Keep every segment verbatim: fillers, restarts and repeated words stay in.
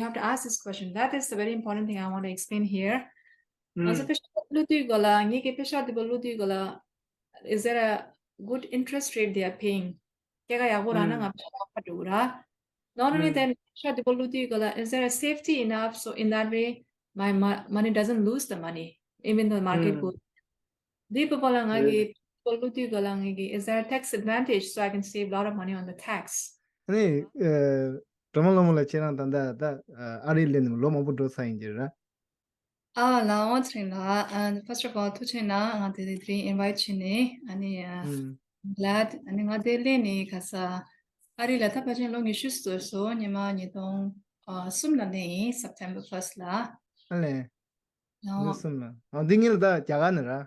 you have to ask this question. That is the very important thing I want to explain here. ང་ཚོ་པེ་ཤག་བླུག་དུས་ག་ལ་ངེད་ཀྱི་པེ་ཤག་དེ་པོ་བླུག་དུས་ག་ལ is there a good interest rate they are paying? སྐྱེད་ཀ་ཡག་པོ་རག་ན་ང་པེ་ཤག་ཡག་པོ་འགྲོ་གི་ར། Not only that, པེ་ཤག་དེ་པོ་བླུག་དུས་ག་ལ is there a safety enough so in that way my mo- money doesn't lose the money even though the market goes འདི་པ་པ་ལ་ང་གི་པོ་བླུག་དུས་ག་ལ་ངེད་ཀྱི is there a tax advantage so I can save lot of money on the tax? ཨ་ནི་ཨ་སྒྲོལ་མ་ལྷ་མོ་ལགས་ཁྱེད་རང་ད་ལྟ་ད་ཨ་རི་སླེབས་ནས་ལོ་མང་པོ་འགྲོ་ཚར་ཡིན་གྱི་རེད། ཨ་ལགས་འོང་ཚེ་རིང་ལགས། ཨ་first of all ཐུགས་རྗེ་གནང་ང་དེ་དེ་རིང་invite བྱས་ནས། ཨ་ནི་ཨ་ཨུམ། Glad. ཨ་ནི་ང་དེ་སླེབས་ནས་ག་ས་ཨ་རི་ལ་ད་ཕལ་ཆེར་ལོ་ཉི་ཤུ་ཙམ་སོང་། སྔོན་མ་ཉིས་སྟོང་གསུམ་ལ་སླེབས་ཡིན། September first ལ། ཨ་ལས། ལགས་འོང་། ཉི་ཤུ་གསུམ་ལ། ཨ་འདི་ངེད་ལ་ད་རྒྱ་གར་ནས་ར།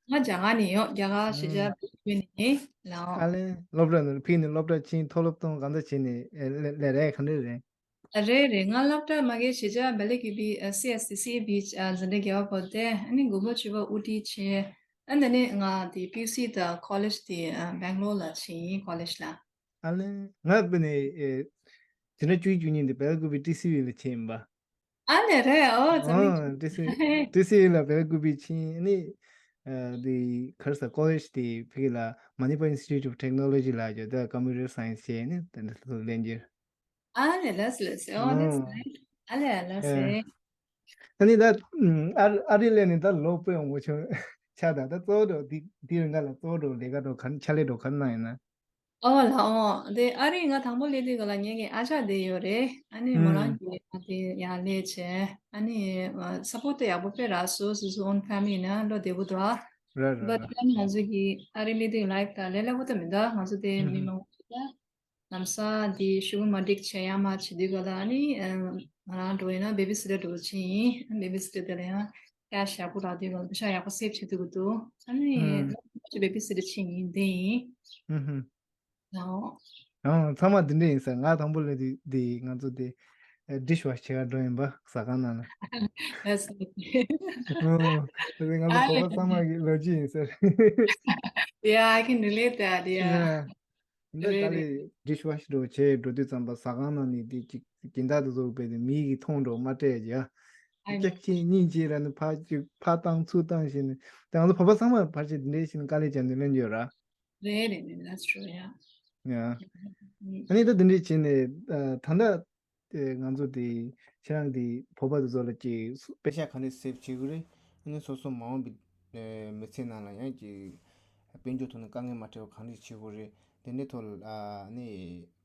ང་རྒྱ་གར་ནས་ཡོད། རྒྱ་གར་གཞིས་ཆགས་ཨུམ། ཕུན་ཚོགས་ནས་ལགས་འོང་། ཨ་ལས་སློབ་གྲྭ་ནས་ཕུན་ནས་སློབ་གྲྭ་ཕྱིན། མཐོ་སློབ་གཏོང་གང་འདྲ་བྱས་ནས་ཨེ་ལས་ལས་རེད་ག་འདྲ་རེད། རེད་རེད། ང་སློབ་གྲྭ་མ་གི་གཞིས་ཆགས་བེ་ལི་ཀི་བི་ཨ་སི་ཨེས་ཏི་སི་བི་ཨ་འཛིན་གྲྭ་བརྒྱད་པ་བོ་དེ། ཨ་ནི་དགུ་པ་བཅུ་པ་ཨུ་ཊི་བྱས། ཨ་འདི་ནས་ང་དེ་པི་ཡུ་སི་དང་ཀོ་ལེཇ་དེ་ཨ་སྦེང་ལོར་ལ་ཕྱིན་ཡིན། ཀོ་ལེཇ་ལ། ཨ་ལས་ང་དཔེར་ན་ཨེ་དེ་འདྲ་བཅུ་གཅིག་བཅུ་གཉིས་འདི་བེ་ལི་ཀི་བི་ཊི་སི་ཝི་ལ་ཕྱིན་ཡིན་པ། ཨ་ལས་རེད། ཨོ་ཙམ་ཨོ་ཊི་སི་ཊི་སི་ཝི་ལ་བེ་ལི་ཀི་བི་ཕྱིན་ནི་ཨ་དེ་ག་རེ་ཟེར་ཀོ་ལེཇ་དེ་ཕ་གི་ལ་Manipur Institute of Technology ལ་ཡོད། དེ་computer science བྱས་ནི་དེ་འདྲ་ལྷུག་ལེན་རྒྱུ། ཨ་ལས་ལགས་ལགས། ཨོ་that's ཨོ་nice. ཨ་ལས་ལགས་ཨེ། ལགས། ཨ་ནི་ད་ཨ་ཨ་རི་སླེབས་ནས་ད་ལོ་དཔེ་མང་པོ་བྱུང་ཆགས། ད་ད་གཙོ་བོ་འགྲོ་འདི་འདི་རིང་ག་ལ་གཙོ་བོ་འགྲོ་ལས་ཀ་འགྲོ་ག་ཕྱག་ལས་འགྲོ་ག་གནང་ཡིན་ན། ཨོ་ལགས་ཨོ། དེ་ཨ་རི་ང་དང་པོ་སླེབས་དུས་ག་ལ་ངེད་ཀྱི་ཨ་ཅག་དེ་ཡོད་རེད། ཨ་ནི་མོ་རང་ཨུམ། གི་ང་དེ་ཡར་སླེབས་བྱས། ཨ་ནི་support དེ་ཡག་པོ་དཔེ་རག་སོང་། སོ་སོ་own family ཡིན་ན་བློ་བདེ་པོ་འདུག་ཨ། རེད་རེད་but རེད། ཨ་ནི་ང་ཚོ་གི་ཨ་རི་སླེབས་དུས་life ད་ལས་སླ་པོ་ད་མི་འདུག་ང་ཚོ་དེ་ཨུམ་མི་ཧུམ། མང་པོ་ཞིག་ལ་ལམ་སང་དེ་ཤུ་གུ་མ་འགྲིག་བྱས་ཡར་མར་བྱེད་དུས་ག་ལ། ཨ་ནི་ང་རང་འགྲོ་ཡིན་ན་babysitter འགྲོ་ཕྱིན་ཡིན། babysitter དེ་ལ་ཡང་cash ཡག་པོ་རག་དུས་ག་ལ་པེ་ཤག་ཡག་པོ་save བྱེད་ཐུབ་ཀྱི་འདུག་ཨ་ནི་ཨུམ། babysitter ཕྱིན་ཡིན། དེ་ཡིན། ཨུམ་ཧུམ། ལགས་འོང་། ཡང་ཚང་མ་འདི་འདྲ་ཡིན་ཟེར། ང་དང་པོ་སླེབས་དུས་འདི་ང་ཚོ་དེ་ཨ་dish wash བྱེད་ག་འགྲོ་ཡིན་པ་ཟ་ཁང་ནང་ལ། That's good. ཨོ། དེ་ང་ཚོ་ཨ་བོད་པ་ཚང་མ་གི་ལོ་རྒྱུས་ཡིན་ཟེར། Yeah, I can relate that, yeah. ཡ། འདི་རེད་དཀའ་རེད། ལས་dish wash འགྲོ་བྱས་འགྲོ་དུས་ཙམ་པ་ཟ་ཁང་ནང་ནས་དེ་ཅིག་སྦྱིན་བདག་དེ་ཚོ་དཔེ་དེ་མི་གིས་མཐོང་འགྲོ་མ་སྤྲད་ཀྱི་ཡ། I know. སྐྱག་ཆེ་སྙིང་རྗེ་ར་ནི་ཕར་ཅིག་ཕར་བཏང་ཚུར་བཏང་བྱས་ནས། དེ་ང་ཚོ་བོད་པ་ཚང་མ་ཕལ་ཆེར་འདི་འདྲ་བྱས་ནས་དཀའ་ལས་བརྒྱབ་ནས་ལེན་རྒྱུ་ཡོད་ར། རེད་རེད་རེད། That's true, yeah. ཡ། ཨ་ནི་ད་འདི་འདྲ་བྱས་ནས་ཨ་ད་ལྟ་དེ་ང་ཚོ་དེ་ཁྱེད་རང་དེ་བོད་པ་དེ་ཚོ་ལ་ཅིག་པེ་ཤག་ག་འདྲ་save བྱེད་དགོས་རེད། ཨ་ནི་སོ་སོ་མ་འོངས་པའི་ཨ་མི་ཚེ་ནང་ལ་ཡང་ཅིག་དཔལ་འབྱོར་ཐོག་ནས་དཀའ་ངལ་མ་འཕྲད་པ་ག་འདྲ་བྱེད་དགོས་རེད། དེ་འདྲའི་ཐོག་ལ་ཨ་ནི་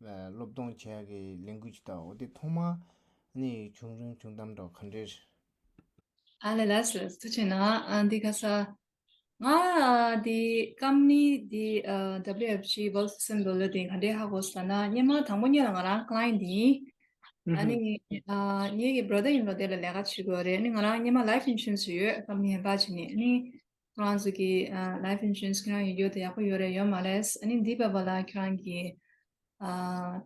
ཨ་སློབ་སྟོན་བྱེད་ཡག་གི་ལས་འགུལ་ཅིག་དང་། འོ་དེ་ཐོག་མ་ཨ་ནི་བྱུང་རིམ་བྱུང་གཏམ་འདྲ་བ་ག་འདྲ་རེད། ཨ་ལས་ལགས་སོ། ཐུགས་རྗེ་གནང་། ཨ་འདི་ག་ས། ང་ཨ་འདི་company འདི་ཨ་W F G Wealth Symbol ལ་དེ་ག་འདྲས་ཧ་གོ་ཟེར་ན། སྔོན་མ་དང་པོ་ཉིད་ལ་ང་རང་client ཡིན། ཨ་ནི་ཨ་ངེད་ཀྱི་brother in law དེ་ལ་ལས་ཀ་བྱེད་དགོས་རེད། ཨ་ནི་ང་རང་སྔོན་མ་life insurance ཡོད། company ཡིན་པ་བྱས་ནས། ཨ་ནི་ཁོ་རང་ཚོ་གི་ཨ་life insurance ཁྱེད་རང་ཡོད་ཡོད་དེ་ཡག་པོ་ཡོད་རེད། ཡོད་མ་རེད། ཨ་ནི་འདི་བ་བ་ལ་ཁྱེད་རང་གི་ཨ་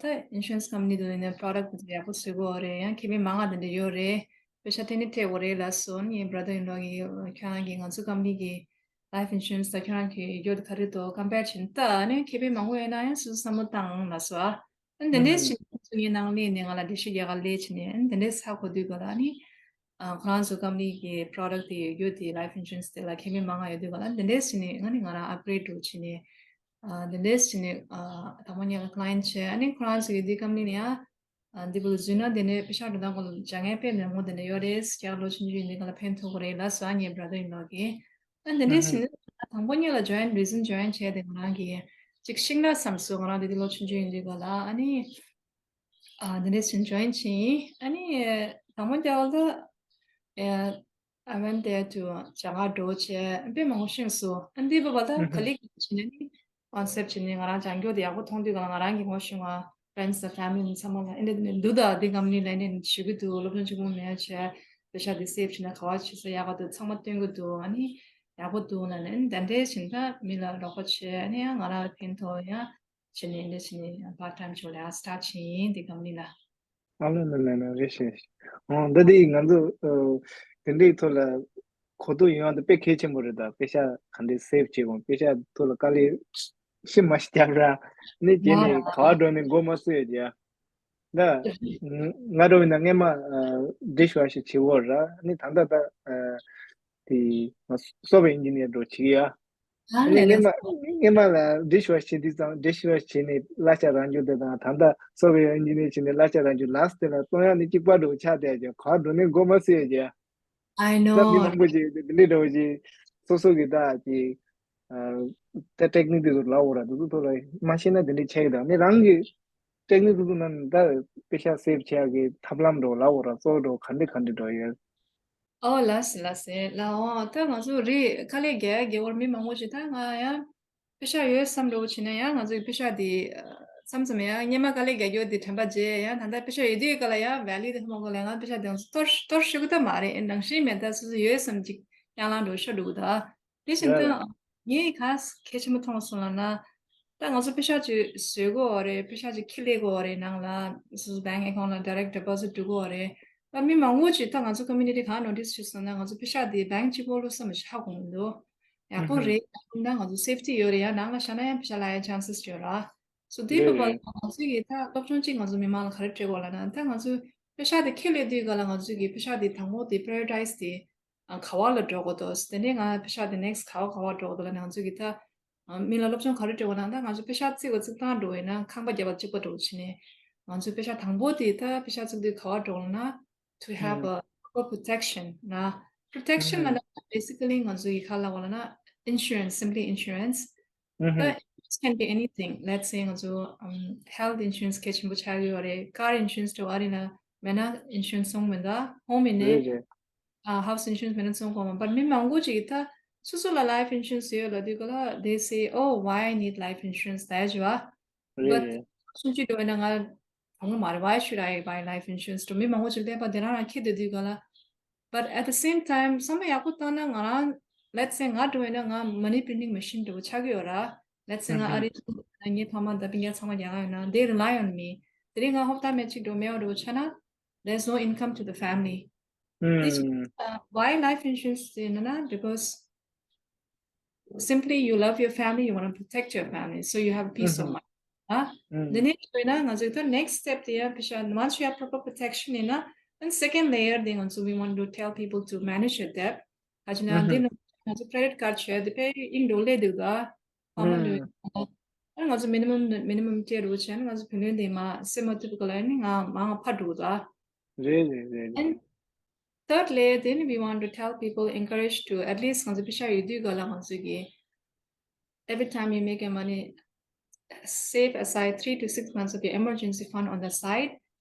ད་insurance company དུ་ནས་product དེ་ཚོ་ཡག་པོ་བཟོ་དགོས་རེད། ཡང་ཁེ་ཕན་མང་ང་དེ་འདྲ་ཡོད་རེད། པེ་ཤག་ཏན་ཏན་སྤྲད་དགོས་རེད་ལབ་སོང་། ངའི་brother in law གིས་ཁྱོད་རང་གིས་ང་ཚོ་company གི་life insurance དང་ཁྱོད་རང་གི་ཡོད་ག་རེ་འདུག་compare བྱས་ན། ད་ཨ་ནི་ཁེ་ཕན་མང་པོ་ཡོད་ན་ཡང་སོ་སོ་བསམ་བློ་བཏང་ལབ་སོང་། ཨ་ནི་དེ་འདྲས་བྱས་ནས་ང་ཚོ་ངའི་ནང་སླེབས་ནས་ང་ལ་འགྲེལ་བཤད་རྒྱག་ག་སླེབས་བྱས་ནས། ཨ་ནི་དེ་འདྲས་ཧ་གོ་དུས་ག་ལ་ཨ་ནི་ཨ་ཁོ་རང་ཚོ་company གི་product དེ་ཡོད་དེ་life insurance དེ་ལ་ཁེ་ཕན་མང་ང་ཡོད་དུས་ག་ལ། ཨ་ནི་དེ་འདྲས་བྱས་ནས་ང་ནི་ང་རང་upgrade འགྲོ་བྱས་ནས། ཨ་དེ་འདྲས་བྱས་ནས་ཨ་དང་པོ་ཉིད་ལ་client བྱས། ཨ་ནི་ཁོ་རང་ཚོ་གི་འདི་company ནས་ཡང་ཨ་འདི་བུ་ལ་འཛུལ་ན་དེ་ནས་པེ་ཤག་འགྲོ་སྟངས་སྐོར་ལ་སྦྱང་ཡས་དཔེ་མང་པོ་དེ་འདྲ་ཡོད་རེད། རྒྱ་གར་ལོ་ཆུང་ཆུང་ཡིན་དུས་ག་ལ་ཕན་ཐོགས་ཀྱི་རེད་ལབ་སོང་། ངའི་brother in law གིས། ཨ་དེ་འདྲས་བྱས་ནས་དང་པོ་ཉིད་ལ་join reason join བྱས་དེ་ང་རང་གིས་ཅིག་ཤེས་ན་བསམ་སོང་། ང་རང་དེ་དུས་ལོ་ཆུང་ཆུང་ཡིན་དུས་ག་ལ། ཨ་ནི་ཨ་དེ་འདྲས་བྱས་ནས་join བྱས་ཡིན། ཨ་ནི་དང་པོ་ཉིད་ལ་ད་ཨ་I went there to རྒྱ་གར་འགྲོ་བྱས་དཔེ་མང་པོ་ཤེས་སོང་། ཨ་འདི་བ་བ་ད་ཨུ་ཧུ། ག་ལེ་ག་ལེ་བྱས་ནས་ནི་concept བྱས་ནས་ང་རང་སྦྱང་རྒྱུ་དེ་ཡག་པོ་མཐོང་དུས་ག་ལ་ང་རང་གི་ངོ་ཤེས་པ་friends དང་family ནི་ཚང་མ་ལ་ཨ་འདི་འདི་འདུག་ད་འདི་company ལ་ཨ་འདི་ཞུ་གི་འདུག་སློབ་སྦྱོང་གཅིག་པུ་མེད་བྱས་པེ་ཤག་འདི་save བྱས་ན་ག་བ་བྱེད་ས་ཡག་ག་འདུག་ཚང་མ་སྟོན་གི་འདུག་ཨ་ནི་ཡག་པོ་འདུག་ལབ་ནས། ཨ་ནི་དེ་འདྲས་བྱས་ནས་ད་མི་ལ་རོགས་པ་བྱས། ཨ་ནི་ཡང་ང་རང་ལ་ཕན་ཐོགས་ཡ་བྱས་ནས་ཨ་འདྲས་བྱས་ནས་part time ཅིག་ལས་ཀ་start བྱས་ཡིན་འདི་company ལ། ཨ་ལ་ལ་ལ་ལ་རེད་ཤག་ཨོ་ད་དེ་ང་ཚོ་ཨ་དེ་འདྲའི་ཐོག་ལ་གོ་རྟོགས་ཡོང་ཡག་དེ་དཔེ་གལ་ཆེན་པོ་རེད། ད་པེ་ཤག་ག་འདྲས་save བྱེད་དགོས། པེ་ཤག་ཐོག་ལ་དཀའ་ལས་ཤི་མ་ཤི་རྒྱབ་ར་ནི་བྱས་ནས་ག་བ་འགྲོ་ནས་མགོ་མ་ཚོས་ཡ། ད་ང་འགྲོ་བའི་ན་སྔས་མ་ཌིཤ་ཝ་ཤར་བྱེད་འོ་ར། ནི་ད་ལྟ་ད་དེ་སོབ་ཝེར་ཨིན་ཇི་ནི་ཡར་འགྲོ་བྱེད་ཀྱི་ཡ། ཨ་ནི་སྔས་མ་སྔས་མ་ལ་ཌིཤ་ཝ་ཤར་བྱེད་དུས་ཙང་ཌིཤ་ཝ་ཤར་བྱེད་ནས་གླ་ཆ་རག་རྒྱུ་དེ་དང་། ད་ལྟ་སོབ་ཝེར་ཨིན་ཇི་ནི་ཡར་བྱེད་ནས་གླ་ཆ་རག་རྒྱུ། ལགས་དེ་ལ་གཏོང་ཡག་ནི་གཅིག་པ་འགྲོ་ཆགས་བསྡད་ཀྱི། ག་འགྲོ་ནི་མགོ་མ་ཚོས་ཀྱི། I know. ད་མི་མང་པོ་ཅིག་དེ་འདྲའི་འདྲ་བོ་ཅིག་སོ་སོ་གི་ད་ཅིག་ད་ཊེག་ནིག་དེ་ཚོ་ལབ་འོ་ར། དེ་ཚོ་ཐོག་ལ་མ་ཤེས་ན་དེ་འདྲའི་ཆགས་ཀྱི། ད་ནི་རང་གི་ཊེག་ནིག་དེ་ཚོ་ནང་ད་པེ་ཤ་སེབ་བྱེད་ཡག་གི་ཐབས་ལམ་འགྲོ་ལབ་འོ་ར། གཙོ་བོ་འགྲོ་ག་འདྲ་ག་འདྲ་འགྲོ་ཡོད། ཨོ་ལགས་སེ་ལགས་སེ་ལགས། འོ་ད་ང་ཚོ་རེད། དཀའ་ལས་རྒྱག་རྒྱག་བར་མི་མང་པོ་ཅིག་ད་ང་ཡང་པེ་ཤ་ཡོད་བསམ་འགྲོ་བྱས་ན་ཡང་ང་ཚོའི་པེ་ཤ་དེ་མཚམས་མཚམས་ཡང་སྔས་མ་དཀའ་ལས་རྒྱག་རྒྱུ་དེ་དྲན་པ་བརྗེད་ཡང་། ད་ལྟ་པེ་ཤ་ཡོད་དུས་ག་ལ་ཡང་ཝེ་ལུ་དེ་མ་གོ་ལ་ང་པེ་ཤ་དེ་ང་ཚོ་གཏོར་གཏོར་ཤོག་གི་ད་མ་རེད། ཨེ་ནང་བཞིན་མེད་ད་སོ་སོ་ཡོད་བསམ་ཅིག་ཡང་ལང་འགྲོ་ཤོར་འགྲོ་གི་ད། དེ་བཞིན་ད་ངས་ག་གལ་ཆེན་པོ་མཐོང་སོང་ལབ་ན། ད་ང་ཚོ་པེ་ཤ་ཅིག་བཟོས་གོ་བ་རེད། པེ་ཤ་ཅིག་ཁྱི་ལས་གོ་བ་རེད། ནང་ལ་སོ་སོ་bank account ལ་direct deposit འགྲོ་གོ་བ་རེད། ད་མི་མང་པོ་ཅིག་ད་ང་ཚོ་community ག་ནོ་ཊིས་བྱས་སོང་ན་ང་ཚོ་པེ་ཤ་དེ་bank གཅིག་པོ་བླུགས་ས་མི་ཤ་གོ་མི་འདུག་ཡག་པོ་རེད། ད་ང་ཚོ་safety ཡོད་རེད། ཡང་ནང་ལ་བཞག་ན་ཡང་པེ་ཤ་ལ་ཡང་chances ཡོད་ར། སོ་དེ་རེད་བབ་པ་རེད། ལ་ང་ཚོ་གི་ད་སློབ་སྦྱོང་གཅིག་ང་ཚོ་མི་མང་ལ་ག་རེ་སྤྲད་དགོས་ལབ་ན། ད་ང་ཚོ་པེ་ཤ་དེ་ཁྱི་ལས་དུས་ག་ལ་ང་ཚོ་གི་པེ་ཤ་དེ་དང་པོ་དེ་prioritize དེ་ཨ་ག་བ་ལ་འགྲོ་དགོས་འདུག་དེ་ནས་ང་པེ་ཤ་དེ་next ག་བ་ག་བ་འགྲོ་དགོས་འདུག་ལབ་ན། ང་ཚོ་གི་ད་ཨ་མི་ལ་སློབ་སྦྱོང་ག་རེ་སྤྲད་དགོས་ན། ད་ང་ཚོ་པེ་ཤ་བརྩི་བ་བརྩི་སྟངས་འགྲོ་བས་ན་ཁང་པ་བརྒྱབ་པ་གཅིག་པ་འགྲོ་བྱས་ནས་ང་ཚོ་པེ་ཤ་དང་པོ་དེ་ད་པེ་ཤ་བརྩི་དུས་ག་བ་འགྲོ་ལབ་ན། To have a proper protection ལ། Protection ལབ་ན་basically ང་ཚོ་གི་ག་ལབ་དགོས་ལབ་ན། Insurance, simply insurance. ད་insurance can be anything. Let's say ང་ཚོ་um health insurance གལ་ཆེན་པོ་ཆགས་ཡོད་རེད། Car insurance འདྲ་བ་རེད་ན། མེད་ན་insurance སོང་མེད་ད། Home ཡིན་ནའི་རེད་རེད། ཨ་house insurance མེད་ན་སོང་གོ་མ། But མི་མང་པོ་ཅིག་གིས་ད་སོ་སོ་ལ་life insurance ཡོད་ལབ་དུས་ག་ལ་they say, "Oh, why I need life insurance?" ད་ཡ་ཅི་བ། རེད་But རེད། སུམ་ཅུ་འགྲོ་ཡིན་ན་ང་དང་པོ་མ་རེད། Why should I buy life insurance? འགྲོ་མི་མང་པོ་ཅིག་བསླེབས་པ་དེ་རང་རང་ཁྱེར་སྡོད་དུས་ག་ལ། But at the same time བསམ་བློ་ཡག་པོ་བཏང་ན་ང་རང་let's say ང་འགྲོ་ཡིན་ན་ང་money printing machine འདྲ་བོ་ཆགས་ཀྱི་ཡོད་ར། Let's say ང་ཨ་རི་ངའི་ཕ་མ་དང་སྤུན་ཀྱག་ཚང་མ་རྒྱ་གར་ཡོད་ན་they rely on me. དེ་རིང་ང་ཧོབ་ཏ་མེད་ཅིག་འགྲོ་མེད་པ་འདྲ་བོ་ཆགས་ན། There's no income to the family. This uh, why life insurance ཡིན་ན། Because simply you love your family, you want to protect your family, so you have peace of mind. ཨ། འདི་ནས་བྱས་ན་ང་ཚོས་ད་next step དེ་ཡང་ཕི་ཤ་once you have proper protection ཡིན་ན། And second layer དེ་ང་ཚོ་we want to tell people to manage your debt. ག་ཅི་ན་འདི་ནང་ང་ཚོ་credit card བྱས་དེ་དཔེ་ཨིན་འགྲོ་ལས་འདུག་ད། ཨ་མ་འགྲོ་ཡིན་ན། ཨ་ང་ཚོ་minimum minimum སྤྲད་རུ་བྱས་ན་ང་ཚོ་བུ་ལོན་དེ་མ་སེལ་མ་ཐུབ་ག་ལ་ནི་ང་མང་ང་ཕར་འགྲོ་གི་ད། རེད་རེད་རེད། And third layer, then we want to tell people, encourage to at least ང་ཚོ་པེ་ཤ་ཡོད་དུས་ག་ལ་ང་ཚོ་གི every time you make your money, save aside three to six months of your emergency fund on the side.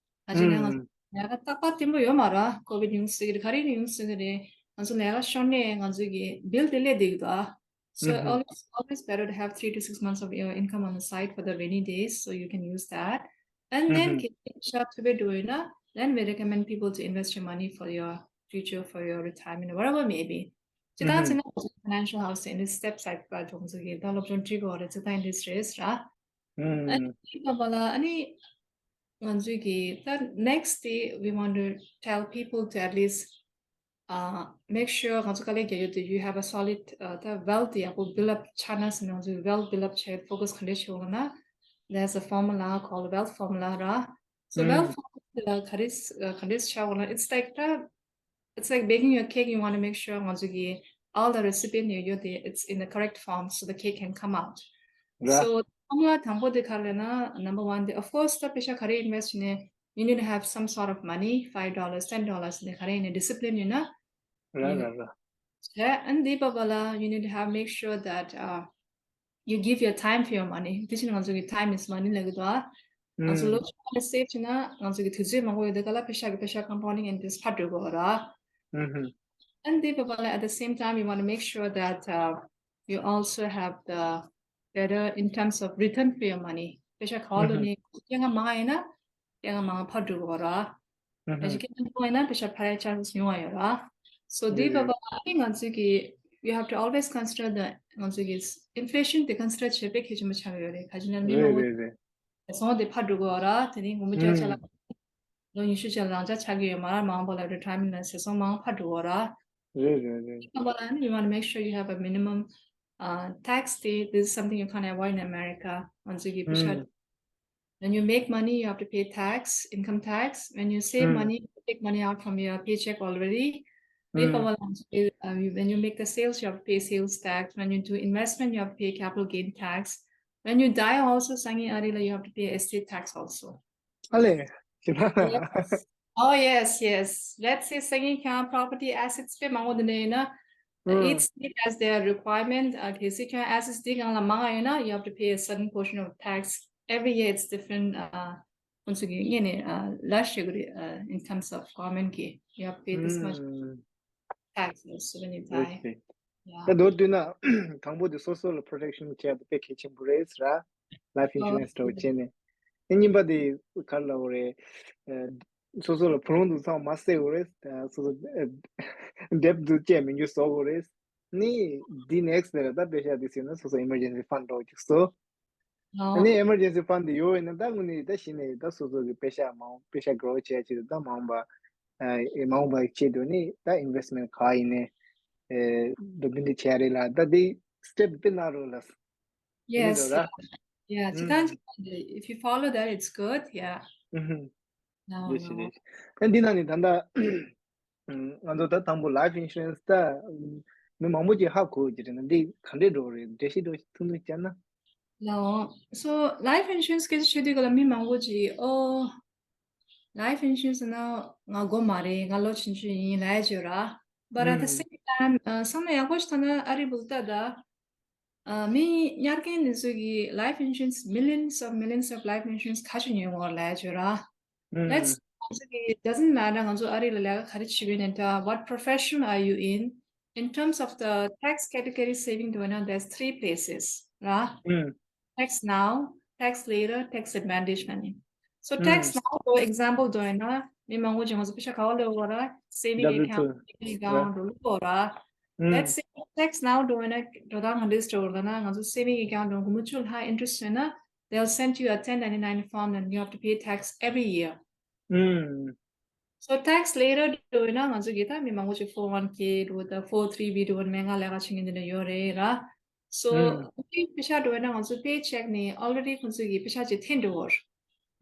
ཨ་ཅེ་ནས་ང་ཚོ་ལས་ཀ་རྟག་པར་བརྟན་པོ་ཡོད་མ་རེད། COVID ཡོང་སྲིད་ཀྱི་རེད། ག་རེ་ཡོང་སྲིད་ཀྱི་རེད། ང་ཚོ་ལས་ཀ་ཤོར་ནས་ང་ཚོ་གི་bill དེ་སླེབས་བསྡད་ཀྱི་འདུག་ཨ། So always, always better to have three to six months of your income on the side for the rainy days, so you can use that. And then ཁྱེད་ཤ་ཐུབ་པའི་འགྲོ་ཡོད་ན། Then we recommend people to invest your money for your future, for your retirement, whatever it may be. ཇི་ལྟར་ཟེར་ན་financial house in this step side པ་དེ་ཚོ་གི་ད་སློབ་སྦྱོང་འགྲིག་གི་རེད། ཇི་ལྟར་interest rates ར། ཨ་ནི་དེ་བ་ལ་ཨ་ནི་ང་ཚོའི་གི་ད་next day we want to tell people to at least uh, make sure ང་ཚོ་དཀའ་ལས་རྒྱག་ཡོད་དུས you have a solid uh, the wealth ཡག་པོ་build up བྱས་ན་ཟེར་ན། ང་ཚོའི་wealth build up བྱེད་focus ག་འདྲས་བྱེད་དགོས་ལབ་ན། There's a formula called wealth formula ར། So wealth formula དེ་ལ་ག་རེ་ག་འདྲས་བྱེད་དགོས་ལབ་ན། It's like the it's like baking your cake. You want to make sure ང་ཚོ་གི་all the recipient ཡོད་ཡོད་དེ་it's in the correct form so the cake can come out. ར། So formula དང་པོ་དེ་ག་རེ་ལབ་ན། Number one དེ་of course ད་པེ་ཤ་ག་རེ་invest བྱས་ནས། You need to have some sort of money, five dollars, ten dollars དེ་ག་རེ་ཡིན་ནའི་discipline ཡོད་ན། ར་ར་ར། Yeah, and དེ་བ་ལ you need to have make sure that uh, you give your time for your money. དེ་བཞིན་ང་ཚོ་གི་time is money ལབ་ཀྱི་འདུག་ཨ། ང་ཚོ་ལོ་གཅིག་ལ་save བྱས་ན་ང་ཚོ་གི་དུས་ཚོད་མང་པོ་ཡོད་དེ་ག་ལ་པེ་ཤ་གི་པེ་ཤ་compounding interest ཕར་འགྲོ་གི་ཡོད་ར། And དེ་བ་ལ at the same time you want to make sure that uh, you also have the better in terms of return for your money. པེ་ཤ་ག་བ་ལོ་ནི་སྐྱེ་ང་མང་ཡིན་ན་སྐྱེ་ང་མང་ཕར་འགྲོ་གི་ཡོད་ར། Education ཐོག་ཡིན་ན་པེ་ཤ་འཕར་ཡ་chances ཉུང་བ་ཡོད་ར། So དེ་བ་བ་ཨ་ནི་ང་ཚོས་ཀྱི you have to always consider the ང་ཚོས་ཀྱི་inflation དེ་consider བྱེད་པའི་གལ་ཆེན་པོ་ཆགས་ཡོད་རེད། ག་ཅི་ན་མི་མང་པོ་རེད་རེད། བཟང་དེ་ཕར་འགྲོ་གི་ཡོད་ར། དེ་ནི་ངོ་མ་བརྒྱ་ཆ་ལ་ལོ་ཉི་ཤུ་ཆ་ལ་རང་ཆ་ཆགས་ཀྱི་ཡོད་མ་ར། མང་པོ་ལ་retirement ལ་ཟེར་སོང་མང་ཕར་འགྲོ་གི་ཡོད་ར། རེད་རེད་རེད། དེ་བ་ལ་ཨ་ནི you want to make sure you have a minimum uh, tax དེ། This is something you can't avoid in America. ང་ཚོས་ཀྱི་པེ་ཤ When you make money, you have to pay tax, income tax. When you save money, you take money out from your paycheck already. Make a, uh, when you make the sales, you have to pay sales tax. When you do investment, you have to pay capital gain tax. When you die also, sangi arila, you have to pay estate tax also. Ale. Yes. Oh, yes, yes. Let's say sangi kya property assets pe mango de na. Each state has their requirement. Okay, so kya assets di kang la manga na, you have to pay a certain portion of tax. Every year it's different. Uh, once again, you know, uh, last year, uh, in terms of government ki, you have to pay this much tax also when you die. Yeah. ད་མདོར་བསྡུས་ན། དང་པོ་དེ་སོ་སོ་ལ་protection བྱས་པ་དཔེ་གལ་ཆེན་པོ་རེད་ཟེར། Life insurance འདྲ་བོ་བྱས་ནས། ཨེ་གཉིས་པ་དེ་ག་རེ་ལབ་དགོས་རེད། སོ་སོ་ལ་བུ་ལོན་དེ་ཚང་མ་བསད་དགོས་རེད། སོ་སོ་debt དེ་བཅད་མི་རྒྱུ་བཟོ་དགོས་རེད། ནི་འདི་next དེ་ལ་ད་པེ་ཤ་དེ་ཟེར་ན་སོ་སོ་emergency fund འདྲ་བོ་ཅིག་བཟོ། ཨ་ནི་emergency fund དེ་ཡོད་ཡིན་ན་ད་དངོས་གནས་ད་གཞི་ནས་ད་སོ་སོ་གི་པེ་ཤ་མང་པེ་ཤ་grow བྱེད་ཆེད་དུ་ད་མང་པ་ཨེ་མང་པ་ཆེད་དུ་ནི་ད་investment ག་ཡིན་ནས་ཨེ་འདི་འདི་བྱས་རེད་ལ། ད་དེ་step དཔེ་སྣ་རོ་ལ། Yes. Yeah, yeah. If you follow that, it's good. Yeah. No, no. ད་འདི་ནང་ནས་ད་ལྟ་ང་ཚོ་ད་དང་པོ་life insurance ད་མི་མང་པོ་ཅིག་ཧ་གོ་གི་རེད་ན་འདི་ག་འདྲས་འགྲོ་རེད། འགྲེལ་བཤད་འགྲོ་ཐུང་ཐུང་བྱས་ན། ལའོ། So life insurance སྐད་ཆ་བཤད་དུས་ག་ལ་མི་མང་པོ་ཅིག་ཨོ། Life insurance ན་ང་དགོས་མ་རེད། ང་ལོ་ཆུང་ཆུང་ཡིན་ལབ་ཡ་ཅིག་ཡོད་ར། But at the same time བསམ་བློ་ཡག་པོ་ཞིག་བཏང་ན་ཨ་རི་བུལ་ཏ་ད། ཨ་མི་ཉར་མཁན་འདི་ཚོ་གི་life insurance, millions of millions of life insurance ག་ཚོད་ཉོས་ཡོད་ལབ་ཡ་ཅིག་ཡོད་ར། Let's ང་ཚོ་གི་doesn't matter ང་ཚོ་ཨ་རི་ལ་ལས་ཀ་ག་རེ་བྱེད་ཀྱི་ཡོད་ན། What profession are you in? In terms of the tax category saving འདྲ་བོ་ན་there's three places ར། Tax now, tax later, tax advantage ལབ་ནི། So tax now འདྲ་བོ་example འདྲ་བོ་ན་མི་མང་པོ་ཅིག་ང་ཚོ་པེ་ཤ་ག་པར་བླུག་ཡོད་ར། Saving account, saving account འདྲ་བོ་བླུག་ཡོད་ར། Let's say tax now འདྲ་བོ་ན་འགྲོ་སྟངས་ག་འདྲས་འདྲ་བོ་ལབ་ན་ང་ཚོ་saving account འདྲ་བོ་སྒོར་མོ་བཅུ་ལྷག་interest ཡོད་ན། They'll send you a ten ninety-nine form and you have to pay tax every year. So tax later འདྲ་བོ་ན་ང་ཚོ་གི་ད་མི་མང་པོ་ཅིག་four one K འདྲ་བོ་ད་four three B འདྲ་བོ་ན་མི་ང་ལས་ཀ་བྱེད་མཁན་འདི་འདྲ་ཡོད་རེད་ར། So ཁོ་ཚོའི་པེ་ཤ་འདྲ་བོ་ན་ང་ཚོ་paycheck ནས་already ཁོ་ཚོ་གི་པེ་ཤ་ཅིག་འཐེན་འགྲོ་གི་ཡོད་རེད།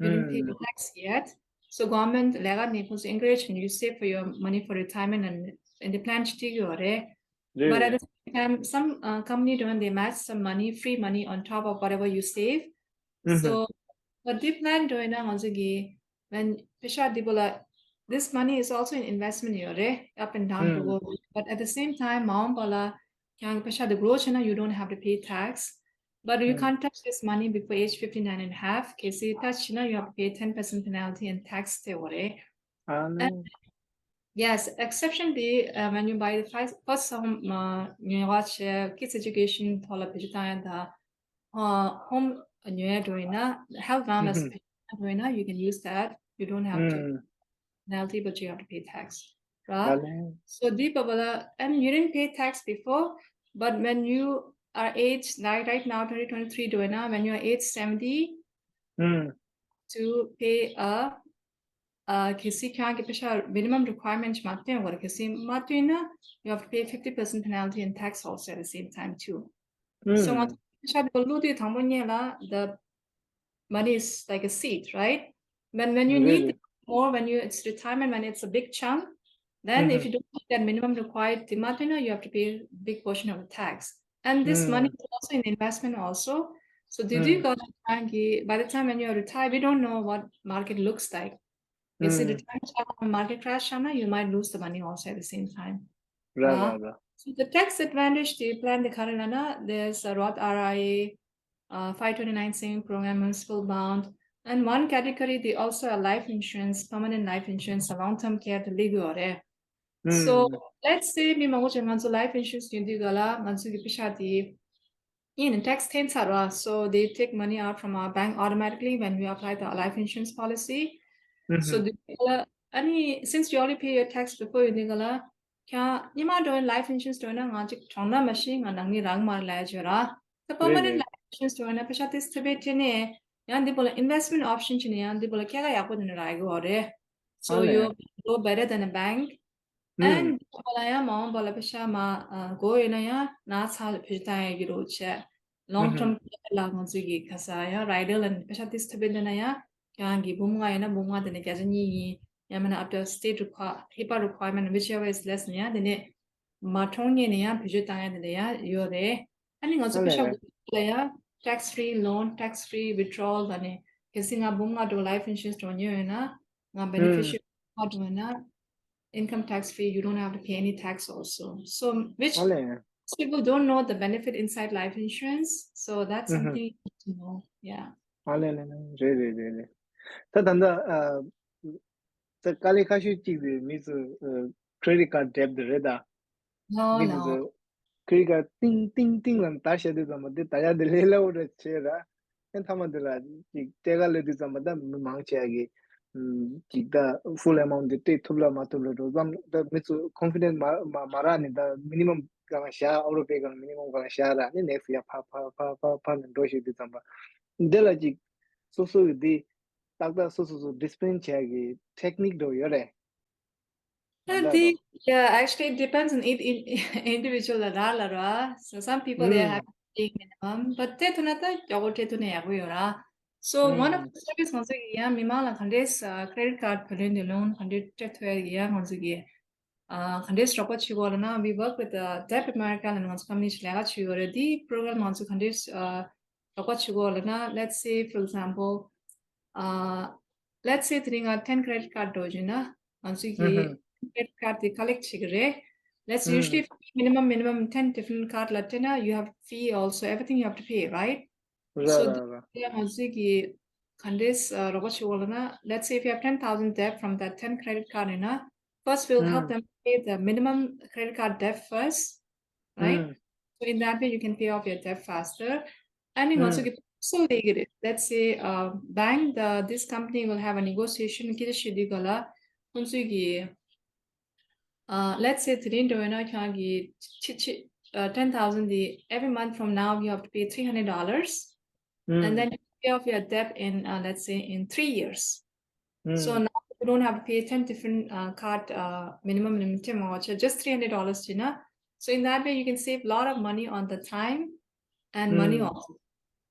You didn't pay the tax yet. So government ལས་ཀ་ནས་ཁོ་ཚོ་encourage བྱེད་ཀྱི་ཡོད། Save for your money for retirement and in the plan ཅིག་བྲིས་ཀྱི་ཡོད་རེད། But at the same time, some uh, company འདྲ་བོ་ན་they match some money, free money on top of whatever you save. So but འདི་plan འདྲ་བོ་ན་ང་ཚོ་གི་when པེ་ཤ་འདི་བོ་ལ། This money is also an investment ཡོད་རེད། Up and down འགྲོ་གི་ཡོད་རེད། But at the same time མ་འོངས་པ་ལ་ཁྱེད་རང་གི་པེ་ཤ་འདི་grow བྱས་ན་you don't have to pay tax. But you can't touch this money before age fifty nine and a half. གལ་སྲིད་touch བྱས་ན་you have to pay ten percent penalty and tax དེ་ཡོད་རེད། And yes, exception འདི་uh, when you buy the first, first home uh, ཉོ་བ་བྱས། kids education ཐོག་ལ་བེད་སྤྱོད་བཏང་ཡ་ད། Uh, home ཉོ་ཡ་འགྲོ་ཡིན་ན། Health wellness འགྲོ་ཡིན་ན། You can use that. You don't have to penalty, but you have to pay tax. Right? So འདི་བ་བ་ལ། And you didn't pay tax before, but when you are age, like right now, twenty twenty-three འགྲོ་ཡིན་ན། When you are age seventy to pay a uh, གལ་སྲིད་ཁྱེད་རང་གི་པེ་ཤ་minimum requirement མ་བཏོན་པར། གལ་སྲིད་མ་བཏོན་ན། You have to pay fifty percent penalty and tax also at the same time too. So ང་ཚོ་པེ་ཤ་འདི་བླུག་དུས་དང་པོ་ཉིད་ལ་the money is like a seed, right? When when you need it more, when you, it's retirement, when it's a big chunk, then if you don't meet that minimum required དེ་མ་བཏོན་ན། You have to pay a big portion of the tax. And this money is also in investment also. So འདི་དུས་ག་ལ་ཁྱེད་རང་གི་by the time when you are retired, we don't know what market looks like. If the return ཆག་ན། market crash ཆག་ན། You might lose the money also at the same time. Right, right, right. So the tax advantage དེ་plan དེ་ག་རེ་ལབ་ན། There's a Roth R I A, uh, five twenty-nine saving program, municipal bond, and one category they also a life insurance, permanent life insurance, a long term care དེ་ལབ་ཀྱི་ཡོད་རེད། So let's say མི་མང་པོ་ཅིག་ང་ཚོ་life insurance ཉོ་དུས་ག་ལ་ང་ཚོ་གི་པེ་ཤ་དེ་ཡིན་tax འཐེན་ཚར་བ། So they take money out from our bank automatically when we apply the life insurance policy. So འདི་ག་ལ་ཨ་ནི་since you already pay your tax before ཡོད་དུས་ག་ལ་ཁྱེད་རང་ཉི་མ་འགྲོ་ཡིན་life insurance འགྲོ་ཡིན་ན། ང་ཅིག་གྲོངས་ན་མ་ཤེས། ང་ནང་མི་རག་མ་རེད་ལབ་ཡ་ཅིག་ཡོད་ར། The permanent life insurance འགྲོ་ཡིན་ན་པེ་ཤ་ཏོག་ཙམ་བྱས་ནས་ཡང་འདི་བོ་ལ་investment option བྱས་ནས་ཡང་འདི་བོ་ལ་ཁྱད་ག་ཡག་པོ་འདི་ནས་རག་གི་ཡོད་རེད། So you grow better than a bank. And འདི་བོ་ལ་ཡང་མ་འོངས་པ་ལ་པེ་ཤ་མ་དགོས་ཡོད་ན་ཡང་ན་ཚ་ལ་བེད་སྤྱོད་བཏང་ཡ་གི་རོགས་བྱས། long term care ལ་ང་ཚོས་ཀྱི་ཁ་ས་ཡང་rider ལ་པེ་ཤ་ཏིས་ཐུབ་པའི་འདི་ན་ཡང་ཁྱེད་རང་གི་འབུམ་ལྔ་ཡིན་ན་འབུམ་ལྔ་དེ་ནས་བརྒྱ་ཆ་གཉིས་ཡིན། ཡང་མིན་ན་up to state require HIPAA requirement, whichever is less ནས་ཡང་དེ་ནས་མ་གྲོངས་སྔོན་ནས་ཡང་བེད་སྤྱོད་བཏང་ཡ་དེ་འདྲ་ཡང་ཡོད་རེད། ཨ་ནི་ང་ཚོ་ཨ་པེ་ཤ་ལས་དགོས་ལ་ཡང་tax free loan, tax free withdrawal ད་ནི་གལ་སྲིད་ང་འབུམ་ལྔ་འགྲོ་life insurance འགྲོ་ཉོས་ཡོད་ན་ང་ཨུམ། beneficiary འགྲོ་ཡོད་ན income tax free, you don't have to pay any tax also. So which ཨ་ལས། Most people don't know the benefit inside life insurance, so that's ཨུ་ཧུ། Something you need to know. Yeah. ཨ་ལས་ལས་ལས། རེད་རེད་རེད་རེད། ད་ད་ལྟ་ཨ། ད་དཀའ་ལས་ཁག་ཤོས་གཅིག་དེ་མི་ཚོ་ཨ། credit card debt དེ་རེད་ད། No, མི་དེ no. ཚོ་credit card ཏིང་ཏིང་ཏིང་ལ་ད་བཤད་དུས་ཙམ་པ་དེ་ད་ཡ་དེ་ལས་སླ་བོ་རེད་བྱས་ར། ཨེ་མཐའ་མ་དེ་ལ་ཅིག་སྐྲད་ཀ་ལས་དུས་ཙམ་པ་ད་མི་མང་ཆེ་གི་ཅིག་ད་full amount དེ་སྤྲད་ཐུབ་ལ་མ་ཐུབ་ལ་འགྲོ་ཙམ་ད་མི་ཚོ་confident མ་མ་མ་རག་ནས་ད་minimum གང་བཞག་ཨ་རོ་པའི་གང་minimum གང་བཞག་ར་ནི་next year ཕ་ཕ་ཕ་ཕ་ཕ་ནས་འགྲོ་ཤེས་དུས་ཙམ་པ་འདི་ལ་ཅིག་སོ་སོ་གི་འདི་ཏག་ཏག་སོ་སོ་སོ་discipline བྱས་གི་technique འགྲོ་ཡོད་རེད། ད་ད་འདི་ད། Yeah, actually, it depends on each in- individual ལ་ར་ལ་ར། So some people they are ཨུམ། Having paying minimum, but དེ་ཐུབ་ན་ད་མགྱོགས་པོ་སྤྲད་ཐུབ་ན་ཡག་པོ་ཡོད་ར། So one of ཨུམ། The service ང་ཚོ་གི་ཡང་མི་མང་ལ་ག་འདྲས་credit card བུ་ལོན་དེ་loan ག་འདྲས་སྤྲད་ཐུབ་ཡ་གི་ཡང་ང་ཚོ་གི་ག་འདྲས་རོགས་པ་བྱེད་དགོས་ལབ་ན། We work with the Debt America ལབ་ནས་ང་ཚོ་company ཞིག་ལས་ཀ་བྱེད་ཡོད་རེད། དེའི་program ང་ཚོ་ག་འདྲས་རོགས་པ་བྱེད་དགོས་ལབ་ན། Let's say, for example, uh, let's say དེ་རིང་ང་ten credit card འགྲོ་བྱུང་ན་ང་ཚོས་ཀྱི་ཨུ་ཧུ། Credit card དེ་collect བྱེད་ཀྱི་རེད། Let's ཨུ། Usually minimum minimum ten different card ལ་སྤྲད་ན་you have fee also, everything you have to pay, right? ར་So ར་ར། དེ་ང་ཚོས་ཀྱི་ག་འདྲས་རོགས་པ་བྱེད་དགོས་ལབ་ན། Let's say if you have ten thousand debt from that ten credit card ཡིན་ན། First we'll help ཨུ། Them pay the minimum credit card debt first, right? ཨུ། So in that way you can pay off your debt faster. ཨ་ནི་ང་ཚོ་གི་proposal ལས་ཀྱི་རེད། Let's say, uh, bank, the this company will have a negotiation སྐད་ཆ་བཤད་དུས་ག་ལ་ཁོང་ཚོས་ཀྱི uh, let's say དེ་རིང་འགྲོ་བས་ན་ཁྱོད་ཀྱི་ཆི་ཆི uh, ten thousand དེ་every month from now you have to pay three hundred dollars, and then you pay off your debt in, uh, let's say, in three years. So now you don't have to pay ten different uh, card uh, minimum minimum term or just three hundred dollars, you know. So in that way you can save a lot of money on the time and money also.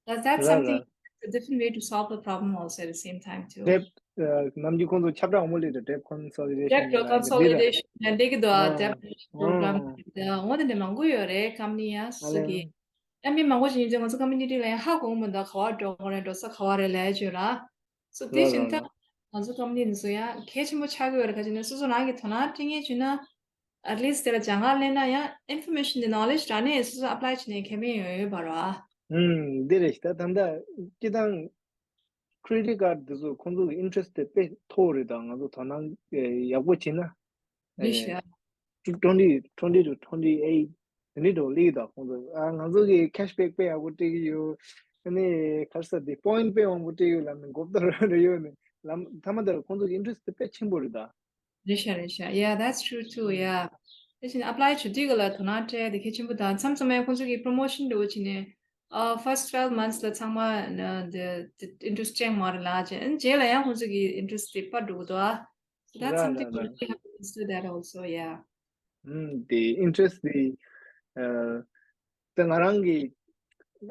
That's, that's something, a different way to solve the problem also at the same time too. Debt, uh, ནམ་རྒྱུན་ཁོང་ཚོ་ཁྱབ་བསྒྲགས་འོང་མོ་ལས་དང་debt consolidation debt consolidation ལ་འདི་གི་དོ་debt program འོ་དེ་འདྲ་མང་པོ་ཡོད་རེད། company ཡ་སོ་སོ་གི་ཨ་མི་མང་པོ་ཞིག་ཡིན་ཙང་ང་ཚོ་community ལ་ཡང་ཧ་གོ་མི་འདུག་ག་བ་འགྲོ་དགོས་རེད། འགྲོ་ས་ག་བ་རེད་ལས་བརྗོད་ར། So དེ་བཞིན་ད་ང་ཚོ་company འདི་ཚོ་ཡང་གལ་ཆེན་པོ་ཆགས་ཀྱི་ཡོད་རེད། ག་ཅི་ན་སོ་སོ་རང་གི་དོ་སྣང་སྤྲད་མཁན་བྱུང་ན། At least དེ་ལ་སྦྱང་ག་ལེན་ན་ཡང་information དེ་knowledge དྲ་ནས་སོ་སོ་apply བྱས་ནས་ཁེ་ཕན་ཡོད་ཡོད་པ་ར། ཨུམ། འདི་རེད་ད་ད་ལྟ་སྤྱི་བཏང་credit card དེ་ཚོ་ཁོང་ཚོ་གི་interest དེ་དཔེ་མཐོ་རེད། ད་ང་ཚོ་དོ་སྣང་ཡག་པོ་བྱས་ན། རེད་ཤག twenty, twenty to twenty eight དེ་འདྲ་འགྲོ་ལེགས་ད་ཁོང་ཚོ། ཨ་ང་ཚོ་གི་cash back དཔེ་ཡག་པོ་སྤྲད་ཀྱི་ཡོད། ཨ་ནི་ག་རེ་ཟེར་དེ་point དཔེ་མང་པོ་སྤྲད་ཡོད་ལབ་ནས་མགོ་བརྡ་ར་རེ་ཡོད་ནས་ལམ་མཐའ་མ་དེར་ཁོང་ཚོ་གི་interest དེ་དཔེ་ཆེན་པོ་རེད་ད། རེད་ཤག་རེད་ཤག Yeah, that's true too. Yeah. དེ་བཞིན་apply བྱེད་དུས་ག་ལ་དོ་སྣང་སྤྲད་དེ་གལ་ཆེན་པོ་དང་མཚམས་མཚམས་ཡང་ཁོང་ཚོ་གི་promotion འདྲ་བོ་བྱས་ནས་ཨ་first twelve months ལ་ཚང་མ་the interest ཅན་མ་རེད་ལབ་བྱས། རྗེས་ལ་ཡང་ཁོང་ཚོ་གི་interest དེ་སྤར་འགྲོ་གི་འདུག་ཨ། So that's something you really have to consider that also. Yeah. ཨུམ། དེ་interest དེ་ཨ་ད་ང་རང་གི་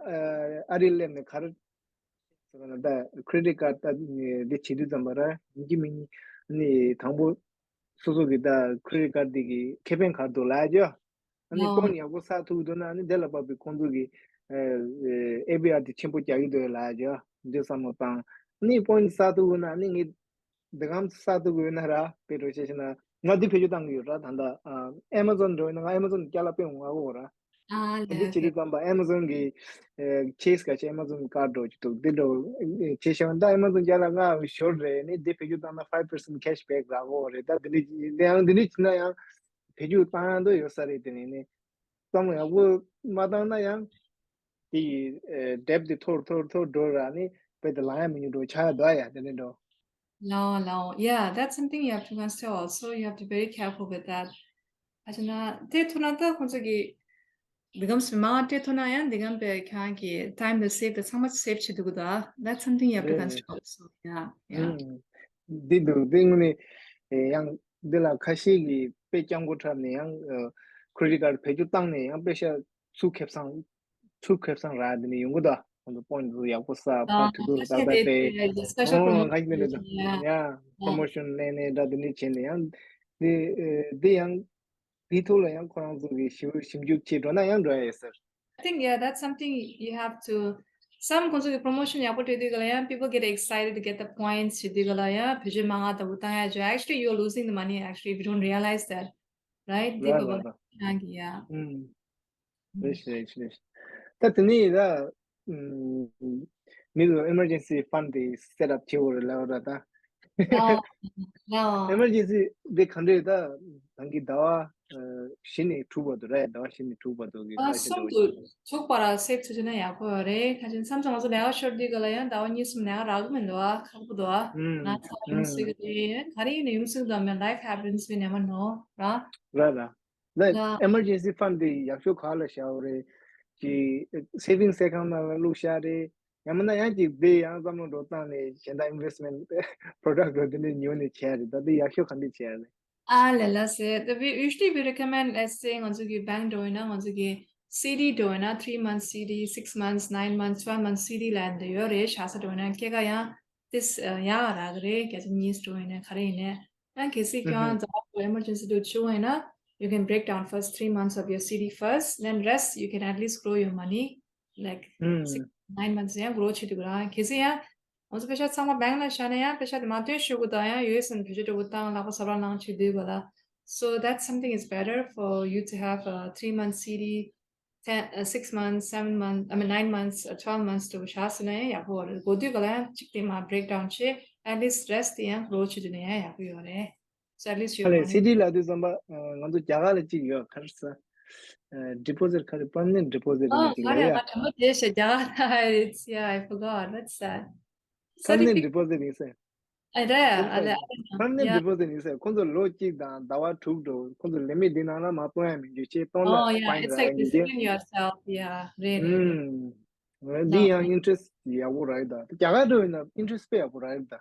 ཨ་ཨ་རི་སླེབས་ནས་ག་རེ་ཟེར་ན་ད་credit card ད་འདི་བྱེད་དུས་ཙམ་པ་ར་ཡིན་གྱི་མིན་གྱི་ནི་དང་པོ་སོ་སོ་གི་ད་credit card འདི་གི་ཁེ་ཕན་ག་རེ་འདུག་ལབ་ཀྱི་ཡོད། ཨ་ནི་ཨོ། Point ཡག་པོ་བསགས་ཐུབ་འདུག་ན་ཨ་ནི་དེ་ལ་དཔག་པའི་ཁོང་ཚོ་གི་ཨེ་ཨེ་ཨེ་པི་ཨར་དེ་ཆེན་པོ་རྒྱག་གི་འདུག་ལབ་ཀྱི་ཡོད། འདི་བསམ་བློ་བཏང་ཨ་ནི་point བསགས་ཐུབ་འདུག་ན་ཨ་ནི་ངས་འདི་གམ་བསགས་ཐུབ་ཀྱི་ཡོད་ན་ར་དཔེ་འགྲོ་བྱས་ཤེ་ན་ང་འདི་བེད་སྤྱོད་བཏང་གི་ཡོད་ར། ད་ལྟ་ཨ་Amazon འགྲོ་ཡིན་ན་ང་Amazon རྒྱ་ལ་དཔེ་འོང་ང་གོ་ར། ཨ་ལེ་འདི་བྱེད་དུས་ཙམ་པ་Amazon གི་ཨེ་Chase ག་ཆེ་Amazon card འགྲོ་གི་འདུག་འདི་འགྲོ་བྱས་ཤེ་ན་ད་Amazon རྒྱ་ལ་ང་ཞོར་རེད་ནི་འདི་བེད་སྤྱོད་བཏང་ན་five percent cash back རག་གོ་རེད། ད་འདི་འདྲ་ཡང་འདི་འདྲ་བྱས་ན་ཡང་བེད་སྤྱོད་བཏང་ཡང་འདོད་ཡོད་ས་རེད། དེ་ནས་ནི་བསམ་བློ་ཡག་པོ་མ་བཏང་ན་ཡང་དེ་ཡི་ཨེ་debt དེ་མཐོར་མཐོར་མཐོར་འགྲོ་ར་ནི་དཔེ་དེ་ལང་ཡ་མི་ཉུང་འགྲོ་ཆགས་ཡ་འདུག་ཡ་དེ་འདྲ་འགྲོ། ལའོ་ལའོ། Yeah, that's something you have to consider also. You have to be very careful with that. ཨ་ཅེ་ན་དེ་ཐུག་ན་ད་ཁོང་ཚོ་གི་འདི་གམ་སུ་མ་སྤྲད་ཐུབ་ན་ཡང་འདི་གམ་པའི་ཁྱེད་རང་གི་time དང་save དང་ཚང་མ་save བྱེད་ཐུབ་ཀྱི་འདུག That's something you have to རེད་རེད། Consider also. Yeah, yeah. ཨུམ། འདི་འདུག་འདི་ངོ་ནས་ཡང་འདི་ལ་ཁ་ཤས་ཀྱིས་དཔེ་སྐྱབས་མགོན་འཁྲབ་ནས་ཡང་credit card བེད་སྤྱོད་བཏང་ནས་ཡང་དཔེ་ཤ་ཚུགས་ཁེབས་སང་ ཚུར་ཁེབས་སང་རག་དེ་ནས་ཡོང་གི་འདུག་ཁོང་ཚོ་point དུ་ཡག་པོ་ས་ཕར་དུས་དུ་ཏག་ཏག་སྤེལ། ཨོ་ང་ཞིག་ནས་འདུག་ཡ་promotion ལེན་ནས་འདྲ་དེ་འདྲ་བྱས་ནས་ཡང་དེ་དེ་ཡང་དེའི་ཐོག་ལ་ཡང་ཁོ་རང་ཚོ་གི་ཞིབ་ཞིབ་འཇུག་བྱེད་འགྲོ་ན་ཡང་འགྲོ་ཡ་ཡོད་ཟེར། I think, yeah, that's something you have to. Some ཁོང་ཚོ་གི་promotion ཡག་པོ་སྤྲད་དུས་ག་ལ་ཡང་people get excited to get the points ཞེས་དུས་ག་ལ་ཡང་བེད་སྤྱོད་མང་ང་ད་བུ་བཏང་ཡ་ཅོ། Actually, you're losing the money actually if you don't realize that, right? ར་ར་ར། ཡ། རེད་རེད་རེད། ད་དེ་ནས་ད་མི་ལ་emergency fund དེ་set up བྱེད་འོ་རེད་ལབ་ར་ད། ཨོ། ཨོ། emergency དེ་ག་འདྲས་ད་ད་གི་ཟླ་བ་བཞི་ནས་དྲུག་བར་དུ་རེད། ཟླ་བ་བཞི་ནས་དྲུག་བར་དུ་གི་ཨ་ཁ་ཤས་གསུམ་དུ་དུ་ཚུགས་པ་ར་save ཚུགས་ན་ཡག་པོ་ཡོད་རེད། ཁ་ཅན་མཚམས་མཚམས་ང་ཚོ་ལས་ཀ་ཤོར་དུས་ག་ལ་ཡང་ཟླ་བ་གཉིས་གསུམ་ལས་ཀ་རག་གི་མི་འདུག་ཨ་ཁག་པོ་འདུག་ཨ། ང་ཚོ་ཡུམ་གསོས་གི་རེད། ག་རེ་ཡིན་ན་ཡུམ་གསོས་འདུག་མེད། Life happens, we never know, right? ར་ར། ལ་emergency fund དེ་ཡག་ཤོས་ག་ལ་བཞག་རེད། ཅི་savings account ནང་ལ་བླུགས་བཞག་རེད། ཡང་མིན་ན་ཡང་ཅིག་དེ་ཡང་བསམ་བློ་འགྲོ་བཏང་ནས་གཞན་དག་investment product རོ་དེ་འདྲ་ཉོ་ནས་བྱས་རེད། ད་དེ་ཡག་ཤོས་ག་འདྲ་བྱས་རེད། ཨ་ལེ་ལ་སེ་དེ་we usually we recommend, let's say ང་ཚོ་གི་bank འགྲོ་ཡིན་ན་ང་ཚོ་གི་CD འགྲོ་ཡིན་ན་three months CD, six months, nine months, twelve months CD ལ་འདི་ཡོད་རེད། བཞག་ས་འགྲོ་ཡིན་ན་སྐྱེ་ག་ཡང་དེ་ཡག་རག་གི་རེད། བརྒྱ་ཆ་གཉིས་འགྲོ་ཡིན་ན་ག་རེ་ཡིན་ནས་ཡང་གལ་སྲིད་ཁྱོད་རང་ཛ་emergency འགྲོ་བཅུག་ཡིན་ན you can break down first three months of your CD first, then rest you can at least grow your money like six, nine months ཡང་grow བྱེད་དུས་ར། གལ་སྲིད་ཡང་ང་ཚོ་པེ་ཤ་ཚང་མ་bank ལ་བཞག་ན་ཡང་པེ་ཤ་དེ་མ་ཐོན་ཤོག་གུ་དང་ཡང་ཡོད་སེམས་བེད་སྤྱོད་འགྲོ་གུ་དང་ལག་པ་སབ་ར་ནང་བྱེད་དུས་ག་ལ། So that's something is better for you to have a three month CD, ten, uh, six months, seven months, I mean nine months, uh, twelve months འགྲོ་གུ་བཞག་ཟེར་ན་ཡང་ཡག་པོ་རེད། གོ་དུས་ག་ལ་ཡང་གཅིག་དེ་མ་break down བྱེད། At least rest དེ་ཡང་grow བྱེད་དུས་ན་ཡང་ཡག་པོ་ཡོད་རེད། So at least ཁ་ལས་སི་ཌི་ལ་དུས་ཙམ་པ་ང་ཚོ་རྒྱ་གར་ལ་གཅིག་ཡོད། ག་རེ་ཟེར། deposit ག་རེ་permanent deposit ཨ་གཅིག་ལ་ཡ། ང་དྲན་པ་བརྗེད་ཤག་རྒྱ་གར་ད། It's, yeah, I forgot. What's that? Permanent deposit ཡིན་ཟེར། ཨ་རེད་ཨ་རེད། Permanent deposit ཡིན་ཟེར། ཁོང་ཚོ་ལོ་གཅིག་དང་ཟླ་བ་དྲུག་འགྲོ། ཁོང་ཚོ་ལས་མི་འདི་ནང་ལ་མ་གཏོང་ཡ་མི་འཇུ་ཆེ་གཏོང་ན་fine ར་ཡིན་གྱི། ཨོ་ཡ། It's like discipline yourself. Yeah, རེད་རེད་རེད། འདི་ཡང་interest ཡག་པོ་ར་ཡིན་ད། རྒྱ་གར་འགྲོ་ཡིན་ན་interest དཔེ་ཡག་པོ་ར་ཡིན་ད།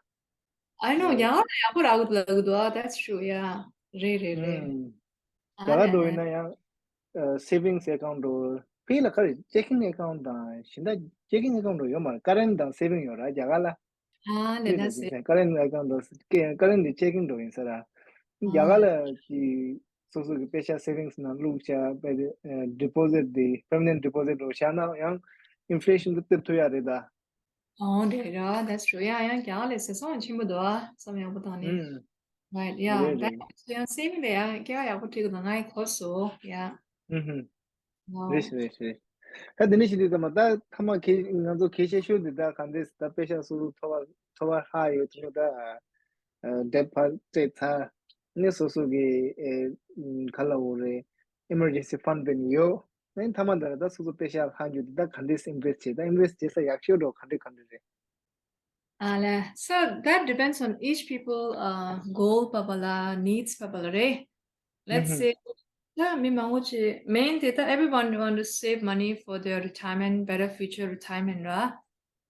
I know. ཡང་ཡག་པོ་རག་གི་འདུག་ལབ་གི་འདུག་ཨ། That's true. Yeah. རེད་རེད་རེད། རྒྱ་གར་འགྲོ་ཡིན་ན་ཡང་savings account འགྲོ། ཕི་ལ་ག་རེ་checking account དང་གཞན་དག checking account འགྲོ་ཡོད་མ་རེད། current དང་saving ཡོད་ར་རྒྱ་གར་ལ། ཨ་ལེ་ལ་སེ། Current account འགྲོ། current དེ་checking འགྲོ་ཡིན་ས་ར། རྒྱ་གར་ལ་ཅི་སོ་སོ་གི་པེ་ཤ་savings ནང་བླུགས་བྱ་པེ་deposit དེ་permanent deposit འགྲོ་བྱ་ན་ཡང་inflation དེ་སྟེར་ཐུབ་ཡ་རེད་ད། ཨོ་རེད་ར། That's true. ཡང་ཡང་རྒྱ་གར་ལས་ཟེར་སོང་ཆེན་པོ་འདུག་ཨ། བསམ་ཡག་པོ་བཏང་ནས། Right, yeah, that ཡང་saving ལ་ཡང་སྐྱེ་བ་ཡག་པོ་འཕྲད་གི་འདུག་ངའི་course སོ། Yeah. རེད་རེད་རེད། ད་དེ་ནས་ཤི་དུས་ད་མ་ད་ཐ་མ་གལ་ང་ཚོ་གལ་ཆེ་ཤོས་དེ་ད་གང་འདྲས་ད་པེ་ཤ་སོ་སོ་ཐོབ་པ་ཐོབ་པ་ཧ་ཡོད་དུས་ད་debt ཕར་སྤྲད་ཚར་ནས་སོ་སོ་གི་ག་ལ་འོ་རེད། emergency fund དེ་ནི་ཡོད། ཨ་ནི་མཐའ་མ་འདི་ལ་ད་སོ་སོ་པེ་ཤ་ལྷག་རྒྱུ་འདི་ད་ག་འདྲས་invest བྱེད། ད་invest བྱེད་ས་ཡག་ཤོས་འགྲོ་ག་འདྲས་ག་འདྲས་རེད། ཨ་ལེ། So that depends on each people, uh, goal བབ་པ་ལ་needs བབ་པ་ལ་རེད། Let's say ད་མི་མང་པོ་ཅིག་main དེ་ད་everyone want to save money for their retirement, better future retirement ར།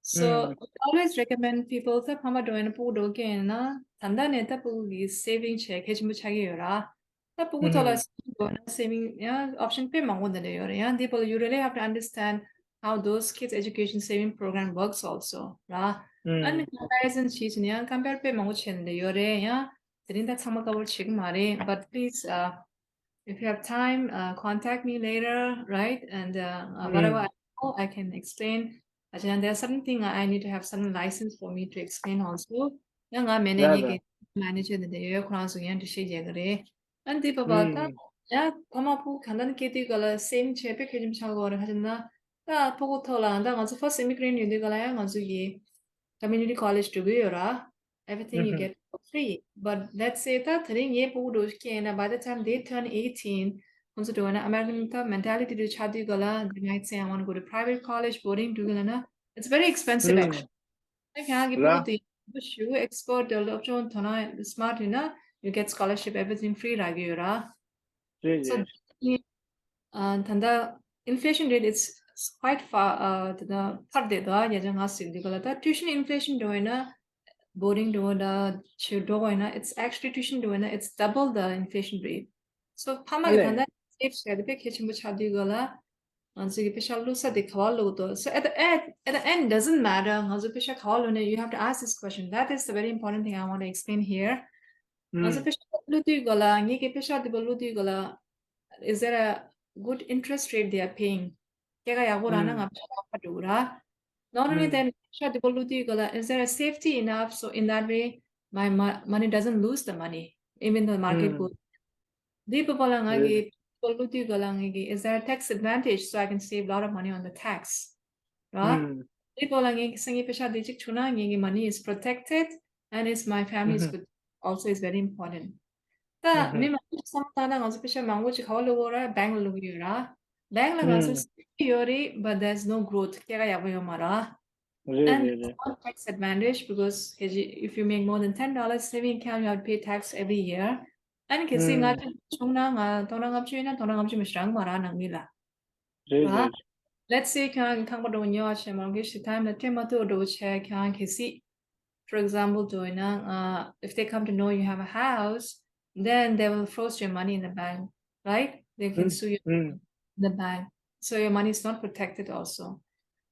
So I always recommend people ད་ཕ་མ་འགྲོ་ཡིན་ན་སྤུ་གུ་འགྲོ་གི་ཡིན་ན་ད་ལྟ་ནས་ད་སྤུ་གུ་གི་saving བྱེད་གལ་ཆེན་པོ་ཆགས་ཀྱི་ཡོད་ར། ད་སྤུ་གུ་ཐོག་ལ་སེ་བིང་འགྲོ་ན་སེ་བིང་ཡང་option དཔེ་མང་པོ་འདི་འདྲ་ཡོད་རེད། ཡང་འདི་པོ་ལ་you really have to understand how those kids education saving program works also ར། ཨ་ནི་comparison བྱས་ཟིན་ཡང་compare དཔེ་མང་པོ་བྱས་འདི་འདྲ་ཡོད་རེད། ཡང་དེ་རིང་ད་ཚང་མ་cover བྱེད་ཀྱི་མ་རེད། But please, uh, if you have time, uh, contact me later, right? And uh, uh, whatever I know, I can explain. Actually, there are certain thing I need to have certain license for me to explain also. ཡང་ང་མེད་ན་ངེད་ཀྱི་manager འདི་འདྲ་ཡོད། ཁོ་རང་ཚོ་ཡང་འགྲེལ་བཤད་རྒྱག་གི་རེད། ཨ་འདི་པ་པ་ད་ཡང་ཕ་མ་སྤུ་གུ་གང་ལྟར་སྐྱེ་དུས་ག་ལ་saving བྱེད་དཔེ་གལ་ཆེན་པོ་ཆགས་ཀྱི་ཡོད་རེད། ག་ཅི་ན་ད་སྤུ་གུ་ཐོག་ལ་ད་ང་ཚོ་first immigrant ཡོད་དུས་ག་ལ་ཡང་ང་ཚོ་གི་community college འགྲོ་གི་ཡོད་ར། Everything you get for free. But let's say ད་དེ་རིང་ངའི་སྤུ་གུ་འགྲོ་སྐྱེས་ན་by the time they turn eighteen ཁོང་ཚོ་འགྲོ་བ་ན་American ད་mentality དུ་ཆགས་དུས་ག་ལ they might say, I want to go to private college, boarding འགྲོ་གི་ལ་ན། It's very expensive actually. ད་ཁྱེད་རང་གི་སྤུ་གུ་དེ་ཞུ་expert དེ་སློབ་སྦྱོང་དོ་སྣང་smart ཡིན་ན་you get scholarship, everything free རག་གི་ཡོད་ར། རེད་So རེད། ད་ལྟ་inflation rate is quite far, ད་ལྟ་འཕར་བསྡད་འདུག་ཡ་ཅང་ང་ཟེར་འདི་ག་ལ་ད་tuition inflation འགྲོ་ཡིན་ན་boarding འགྲོ་ད་ཆེ་འགྲོ་ཡིན་ན། It's actually tuition འགྲོ་ཡིན་ན་it's double the inflation rate. So ཕ་མ་གི་ད་ལྟ་save བྱས་ཏེ་དཔེ་གལ་ཆེན་པོ་ཆགས་དུས་ག་ལ། ང་ཚོ་གི་པེ་ཤ་བླུག་ས་དེ་ག་བ་བླུག་འདུག So at the end, at the end, doesn't matter. ང་ཚོ་པེ་ཤ་ག་བ་བླུག་ནས, you have to ask this question. That is the very important thing I want to explain here. ང་ཚོ་པེ་ཤ་བླུག་དུས་ག་ལ། ངེད་ཀྱི་པེ་ཤ་དེ་བ་བླུག་དུས་ག་ལ། Is there a good interest rate they are paying? སྐྱེད་ཀ་ཡག་པོ་རག་ན་ང་པེ་ཤ་ཡག་པ་འགྲོ་གི་ར། Not only that, པེ་ཤ་དེ་བ་བླུག་དུས་ག་ལ། Is there a safety enough? So in that way, my mo- money doesn't lose the money, even though the market goes འདི་བ་བ་ལ་ང་གི་བླུག་དུས་ག་ལ་ང་གི is there a tax advantage so I can save a lot of money on the tax? ར། འདི་བ་ལ་ངའི་སེམས་ཀྱི་པེ་ཤ་འདི་གཅིག་བྱུང་ན་ངའི་གི་money is protected and it's my family is good also is very important. ད་མི་མང་པོ་ཞིག་བསམ་བློ་བཏང་ན་ང་ཚོ་པེ་ཤ་མང་པོ་ཅིག་ག་བ་བླུག་ཡོད་ར། bank ལ་བླུག་ཡོད་ར། bank ལ་ང་ཚོ་སེམས་ཀྱི་ཡོད་རེད། but there's no growth. སྐྱེད་ཀ་ཡག་པོ་ཡོད་མ་ར། རེད And རེད་རེད one tax advantage because if you make more than ten dollars saving account, you have to pay tax every year. And གལ་སྲིད་ང་ཚོ་བྱུང་ན་ང་སྟོང་ཕྲག་ལྔ་བཅུ་ཡིན་ན་སྟོང་ཕྲག་ལྔ་བཅུ་མི་ཞིག་རང་མ་རག་ནང་མི་ལ། རེད་རེད། Let's say ཁྱེད་རང་གི་ཁང་པ་འགྲོ་ཉོ་བ་བྱས་མང་གི་ཞིག་time ལ་སྤྲད་མ་ཐུབ་འགྲོ་བྱས་ཁྱེད་རང་གལ་སྲིད། For example, doing uh, if they come to know you have a house, then they will froze your money in the bank, right? They can sue you in the bank. So your money is not protected also.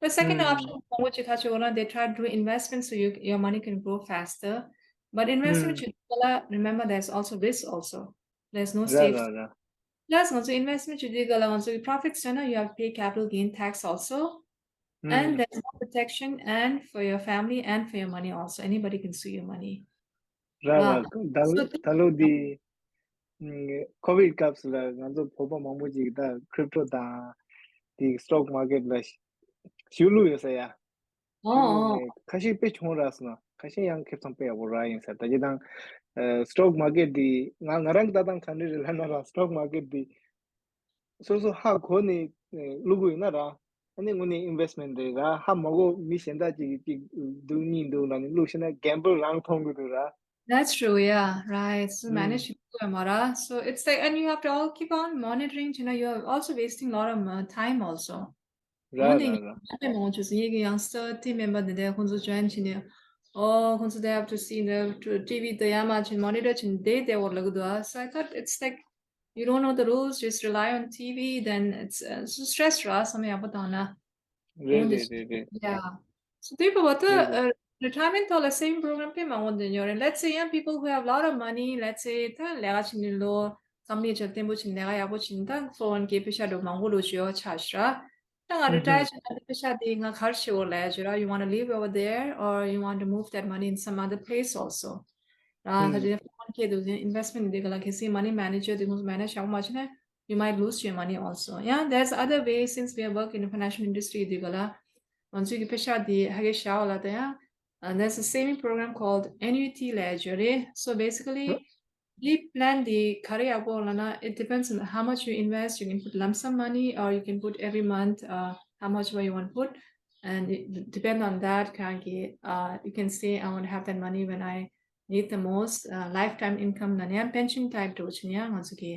The second option, which is they try to do investment so you, your money can grow faster. But investment, remember, there's also risk also. There's no safe. Plus, also investment, you do a lot of profits, you know, you have to pay capital gain tax also. And there's no protection and for your family and for your money also. Anybody can sue your money. ར་ར། ད་ལོ་ད་ལོ་འདི་ཀོ་བིད་སྐབས་སུ་ལ་ང་ཚོ་བོད་པ་མང་པོ་ཅིག་ད་ཀྲིབ་ཊོ་དང་དེ་སི་ཊོག་མར་ཀེཊ་ལ་ཞུགས་བླུགས་ཡོད་ས་ཡ། ཨོ་ཨོ། ཁ་ཤས་དཔེ་བྱུང་རག་སོང་། ཁ་ཤས་ཡང་ཁེ་བཟང་དཔེ་ཡག་པོ་རག་ཡིན་ས། ད་ཅི་དང་སི་ཊོག་མར་ཀེཊ་འདི་ང་ང་རང་ལྟ་སྟངས་ག་འདྲ་རེད་ལབ་ན་ར། སི་ཊོག་མར་ཀེཊ་འདི་སོ་སོ་ཧ་གོ་ནས་བླུག་གི་ཡོད་ན་ར། ཨ་ནི་དངོས་གནས་ཨིན་ཝེ་སི་མེན་ཊི་རེད་ར། ཧ་མ་གོ་མི་གཞན་དག་ཅིག་གིས་གཅིག་འདུག་གཉིས་འདུག་ལབ་ནས་བླུགས་ཤེ་ན་གེམ་བལ་རང་མཐོང་གི་འདུག་ར། That's true, yeah, right. So manage to do མ་ར། So it's like, and you have to all keep on monitoring, you know, you are also wasting a lot of uh, time also. ར་ར་ར། ངས་ཀྱི་ཡང་སི་ཊི་མེམ་བར་འདི་འདྲ་ཁོང་ཚོ་ཇོ་ཡིན་བྱས་ནས། ཨོ་ཁོང་ཚོ་they have to see the TV དེ་ཡར་མར་བྱས་མོ་ནི་ཊར་བྱས་ནས་བསྡད་བསྡད་པ་ལབ་ཀྱི་འདུག So I thought it's like you don't know the rules, just rely on TV, then it's uh, so stress ར་བསམ་ཡག་པོ་བཏང་ན། རེད་རེད་རེད་རེད། Yeah. So དེ་བར་དུ་རེད་རེད། Retirement ཐོག་ལ་saving program དཔེ་མང་པོ་འདོན་ཡོད་རེད། Let's say young people who have a lot of money, let's say ད་ལས་ཀ་བྱེད་ནས་ལོ་ཀམ་པ་ནི་ཅིག་བརྟན་པོ་བྱས་ནས་ལས་ཀ་ཡག་པོ་བྱས་ནས་ད་four one k པེ་ཤ་འདྲ་མང་པོ་འདྲ་ཅིག་ཡོད་ཆགས་ཤག་ད་ང་རི་ཊ་ཡར་བྱས་ན་ད་པེ་ཤ་དེ་ང་ག་རེ་བྱེད་དགོས་ལབ་ཡ་ཅིག་ར། You wanna live over there or you want to move that money in some other place also? ར་ད་ཅི་four one k དུ་ཨིན་ཝེ་སི་མེན་ཊི་དེ་ག་ལ་གལ་སྲིད་མ་ནི་མེ་ནེ་ཇར་དེ་ཁོང་ཚོ་མེ་ནེ་ཇི་བྱེད་མ་བྱས་ན། You might lose your money also. Yeah, there's other way. Since we are work in the financial industry དེ་ག་ལ་ང་ཚོའི་གི་པེ་ཤ་དེ་ཧ་གེ་ཤ་བ་ལ་ད་ཡང་uh, there's a saving program called annuity ལབ་ཡ་ཅིག་རེད། So basically དེའི་པི་ལན་དེ་ག་རེ་ཡག་པོ་ལབ་ན། It depends on how much you invest. You can put lump sum money or you can put every month uh, how much you want to put. And it depend on that ཁྱེད་རང་གི་uh, you can say, I want to have that money when I need the most. Uh, lifetime income ལབ་ན་ཡང་པེན་ཤན་ཊའིབ་འདྲ་བོ་བྱས་ན་ཡང་ང་ཚོ་གི་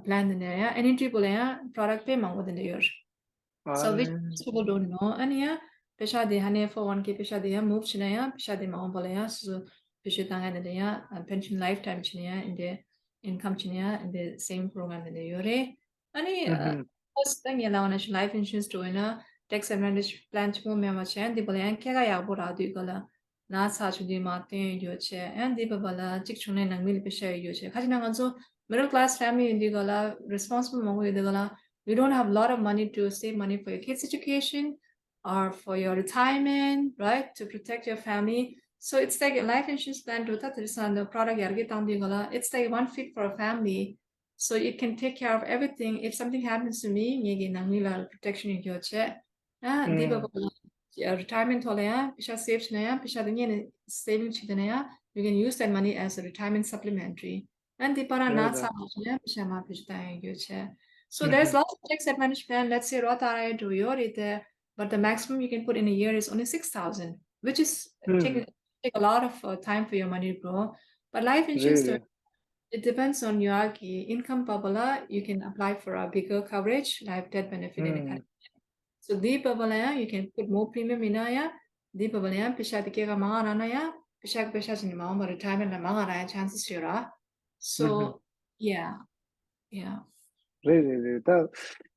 པི་ལན་དེ་ནས་ཡང་ཨེ་ནུ་ཨི་ཊི་བོ་ལ་ཡང་པོ་རོ་ཌག་དཔེ་མང་པོ་དེ་འདྲ་ཡོད་རེད། So which most people don't know. ཨ་ནི་ཡང་པེ་ཤ་དེ་ཧ་ནས་four one k པེ་ཤ་དེ་ཡང་མུབ་བྱས་ན་ཡང་པེ་ཤ་དེ་མ་འོངས་པ་ལ་ཡང་སོ་སོ་བེད་སྤྱོད་བཏང་ཡ་དེ་འདྲ་ཡང་པེན་ཤན་ལའིཕ་ཊའིམ་བྱས་ན་ཡང་འདི་འདྲའི་ཨིན་ཀམ་བྱས་ན་ཡང་འདི་སེ་ཝིང་པོ་རོ་གྷ་རམ་དེ་འདྲ་ཡོད་རེད། ཨ་ནི་ཕར་སི་ཊི་ད་ངས་ལབ་པ་ནང་བཞིན་ལའིཕ་ཨིན་ཤུ་རན་སི་འགྲོ་ཡོད་ན་ཊེག་སི་ཨེཌ་ཝན་ཊེཇ་པི་ལན་ཆེན་པོ་མེད་པ་བྱས། འདི་བོ་ལ་ཡང་སྐྱེད་ཀ་ཡག་པོ་རག་དུས་ག་ལ་ན་ཚ་བྱུང་དུས་མར་བཏོན་ཡོད་རྒྱུ་བྱས། ཨ་འདི་བོ་བ་ལ་གཅིག་བྱུང་ནས་ནང་མི་ལ་པེ་ཤ་ཡོད་རྒྱུ་བྱས། ཁ་ཅིག་ན་ང་ཚོ་མི་ཌལ་ཀི་ལ་སི་ཕེ་མི་ལི་ཡིན་དུས་ག་ལ་རེ་སི་པོན་སི་བལ་མང་པོ་ཡོད་དུས་ག་ལ we don't have a lot of money to save money for your kids' education or for your retirement, right? To protect your family. So it's like a life insurance plan དུ་ད་དེ་རིང་སང་ད་པོ་རོ་ཌག་ཡར་རྒྱས་བཏང་དུས་ག་ལ་it's like one fit for a family. So it can take care of everything. If something happens to me, ངེད་ཀྱི་ནང་མི་ལ་པོ་རོ་ཊེག་ཤན་ཡོད་རྒྱུ་བྱས། ཨ་འདི་བ་བ་ལ་རི་ཊ་ཡར་མེན་ཊི་ཐོག་ལ་ཡང་པེ་ཤ་སེབ་བྱས་ན་ཡང་པེ་ཤ་དེ་ངེད་ནས་སེ་ཝིང་བྱས་བསྡད་ན་ཡང་you can use that money as a retirement supplementary. And འདི་བར་ན་ཚ་མ་བྱུང་ན་པེ་ཤ་མར་བེད་སྤྱོད་བཏང་ཡོང་རྒྱུ་བྱས། So there's lots of tax advantage plan. Let's say རོ་ཐར་ཡ་འགྲོ་ཡོད་རེད་དེ། But the maximum you can put in a year is only six thousand, which is take, take a lot of uh, time for your money to grow. But life insurance, it depends on your income བ་བ་ལ་you can apply for a bigger coverage, life death benefit in a country. So འདི་བ་བ་ལ་ཡང་you can put more premium in ཡ། འདི་བ་བ་ལ་ཡང་པེ་ཤ་དེ་སྐྱེད་ཀ་མང་ང་རག་ན་ཡང་པེ་ཤ་གི་པེ་ཤ་ཅིག་ནི་མ་འོངས་པ་རི་ཊ་ཡར་མེན་ཊི་ལ་མང་ང་རག་ཡ་ཆན་སེ་སི་ཡོད་ར། So yeah, yeah. རེད་རེད་རེད། ད་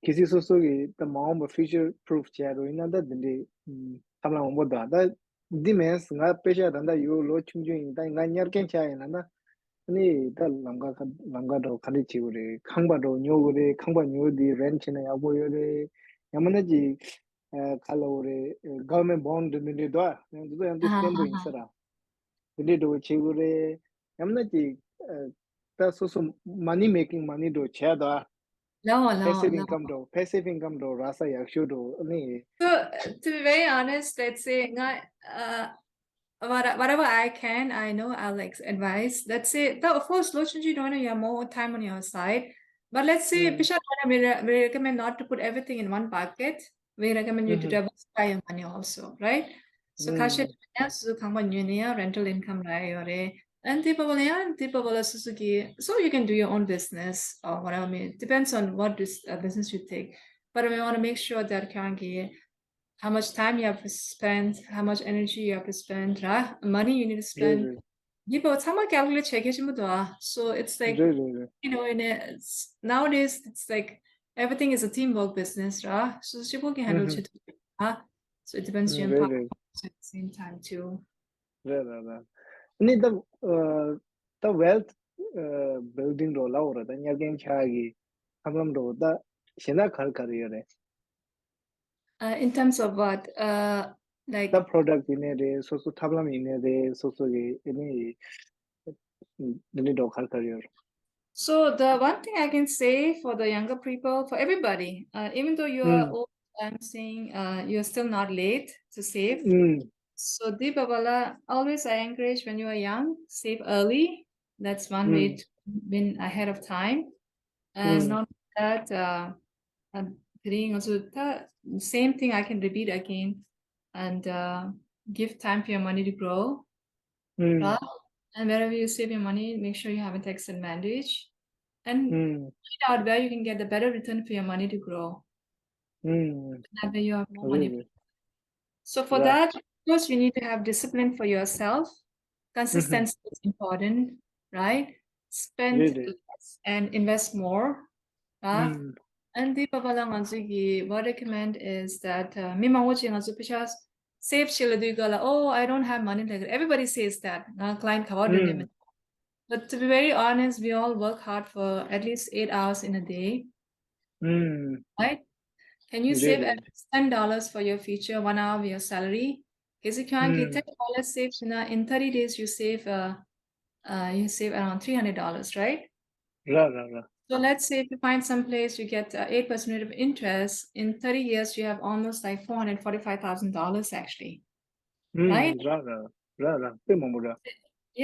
གལ་སྲིད་སོ་སོ་གི་ད་མ་འོངས་པ་future proof བྱས་རོགས་ཡིན་ན་ད་འདི་འདྲའི་ཨམ་ཐབས་ལམ་མང་པོ་འདུག་ད་འདི་མིན་ང་པེ་ཤ་ད་ལྟ་ཡོད་ལོ་ཆུང་ཆུང་ཡིན། ད་ང་ཉར་མཁན་ཆགས་ཡིན་ན་ད་ནི་ད་ལམ་ཁ་ཁ་ལམ་ཁ་འགྲོ་ག་འདྲ་བྱེད་དགོས་རེད། ཁང་པ་འགྲོ་ཉོ་དགོས་རེད། ཁང་པ་ཉོ་དེ་rent བྱས་ན་ཡག་པོ་ཡོད་རེད། ཡང་མིན་ན་ཅིག་ཨ་ག་ལབ་དགོས་རེད། government bond འདི་འདྲ་འདུག་ཨ། ཡང་འདི་ཚོ་ཡང་འདི་བརྟན་པོ་ཡིན་ས་ར། དེ་འདྲའི་འགྲོ་བྱེད་དགོས་རེད། ཡང་ན་ཅིག་ཨ་ད་སོ་སོ་money making money འགྲོ་བྱས་ད། ལའོ་ལའོ་passive ལའོ། Income འགྲོ passive income འགྲོ་རག་ས་ཡག་ཤོས་འགྲོ་ནི། So, to be very honest, let's say, ང་ཨ་what- whatever I can, I know I'll, like, advise. Let's say, the, of course, ལོ་ཆུང་ཆུང་འགྲོ་ན you have more time on your side. But let's say, ཨུམ། པེ་ཤ་འགྲོ་ན we re- we recommend not to put everything in one bucket. We recommend you to ཨུམ། Diversify your money also, right? So, ཁ་ཤས་ཨུམ། ཡང་སུ་ཁང་པ་ཉོས་ནས་ཡང་rental income རག་ཡོད་རེད། And དེ་བ་བ་ལ་ཡང་དེ་བ་བ་ལ་སུ་སུ་གི- so you can do your own business or whatever, I mean, depends on what this, uh, business you take. But we want to make sure that ཁྱེད་རང་གི- how much time you have to spend, how much energy you have to spend, right? Money you need to spend. རེད་རེད། འདི་བ་ཚང་མ་calculate བྱེད་མཁན་ཆེན་པོ་འདུག་ཨ། So it's like, རེད་རེད་རེད། You know, in a, it's- nowadays it's like everything is a teamwork business, right? So གཅིག་པོ་གིས་handle ཨུམ། བྱེད་ཐུབ་ཨ། So it depends on ཨུམ། རེད་power རེད། At the same time too. རེད་རེད་རེད། ནི་ད་ཨ་ད་wealth ཨ་building འགྲོ་ལབ་དགོས་རེད། ད་ཉར་མཁན་ཆགས་ཀྱི་ཐབས་ལམ་འགྲོ་ད་གཞན་དག་ག་རེ་ག་རེ་ཡོད་རེད། Uh, in terms of what? Uh, like, ད་product ཡིན་ནའི་རེད། སོ་སོ་ཐབས་ལམ་ཡིན་ནའི་རེད། སོ་སོ་གི་ཨ་ནི་འདི་འདྲའི་འགྲོ་ག་རེ་ག་རེ་ཡོད་རེད། So the one thing I can say for the younger people, for everybody, uh, even though you are ཨུམ། Old, I'm saying, uh, you're still not late to save. ཨུམ། So འདི་བ་བ་ལ- always I encourage, when you are young, save early. That's one way ཨུམ། To win ahead of time. And ཨུམ། Not only that, uh, um, དེ་རིང་ང་ཚོ་ད- same thing I can repeat again. And uh, give time for your money to grow. ཨུམ། Right? And wherever you save your money, make sure you have a tax advantage. And ཨུམ། Find out where you can get the better return for your money to grow. ཨུམ། That way you have more money. རེད་རེད། So for ར། That, of course, you need to have discipline for yourself. ཨུམ། Consistency is important, right? Spend རེད་རེད། Less and invest more. Right? ཨུམ། And དེ་བ་བ་ལ་ང་ཚོ་གི- what recommend is that, uh, མི་མང་པོ་ཅིག་ང་ཚོ་པེ་ཤ་save བྱེད་ལ་དུས་སྐབས་ལ- oh, I don't have money, like, everybody says that. ང་client ག་བ་འགྲོ་ནས་ཨུམ། But to be very honest, we all work hard for at least eight hours in a day. ཨུམ། Right? Can you རེད་save at རེད། Least ten dollars for your future, one hour of your salary? གལ་སྲིད་ཁྱོད་རང་གིས་ཨུམ། Ten dollars save བྱས་ན- in thirty days you save, uh, uh, you save around three hundred dollars, right? ར་ར་ར། So let's say if you find some place, you get, uh, eight percent rate of interest. In thirty years, you have almost, like, four hundred forty-five thousand dollars actually. ཨུམ། Right? ར་ར་ར་ར། དཔེ་མང་པོ་ར།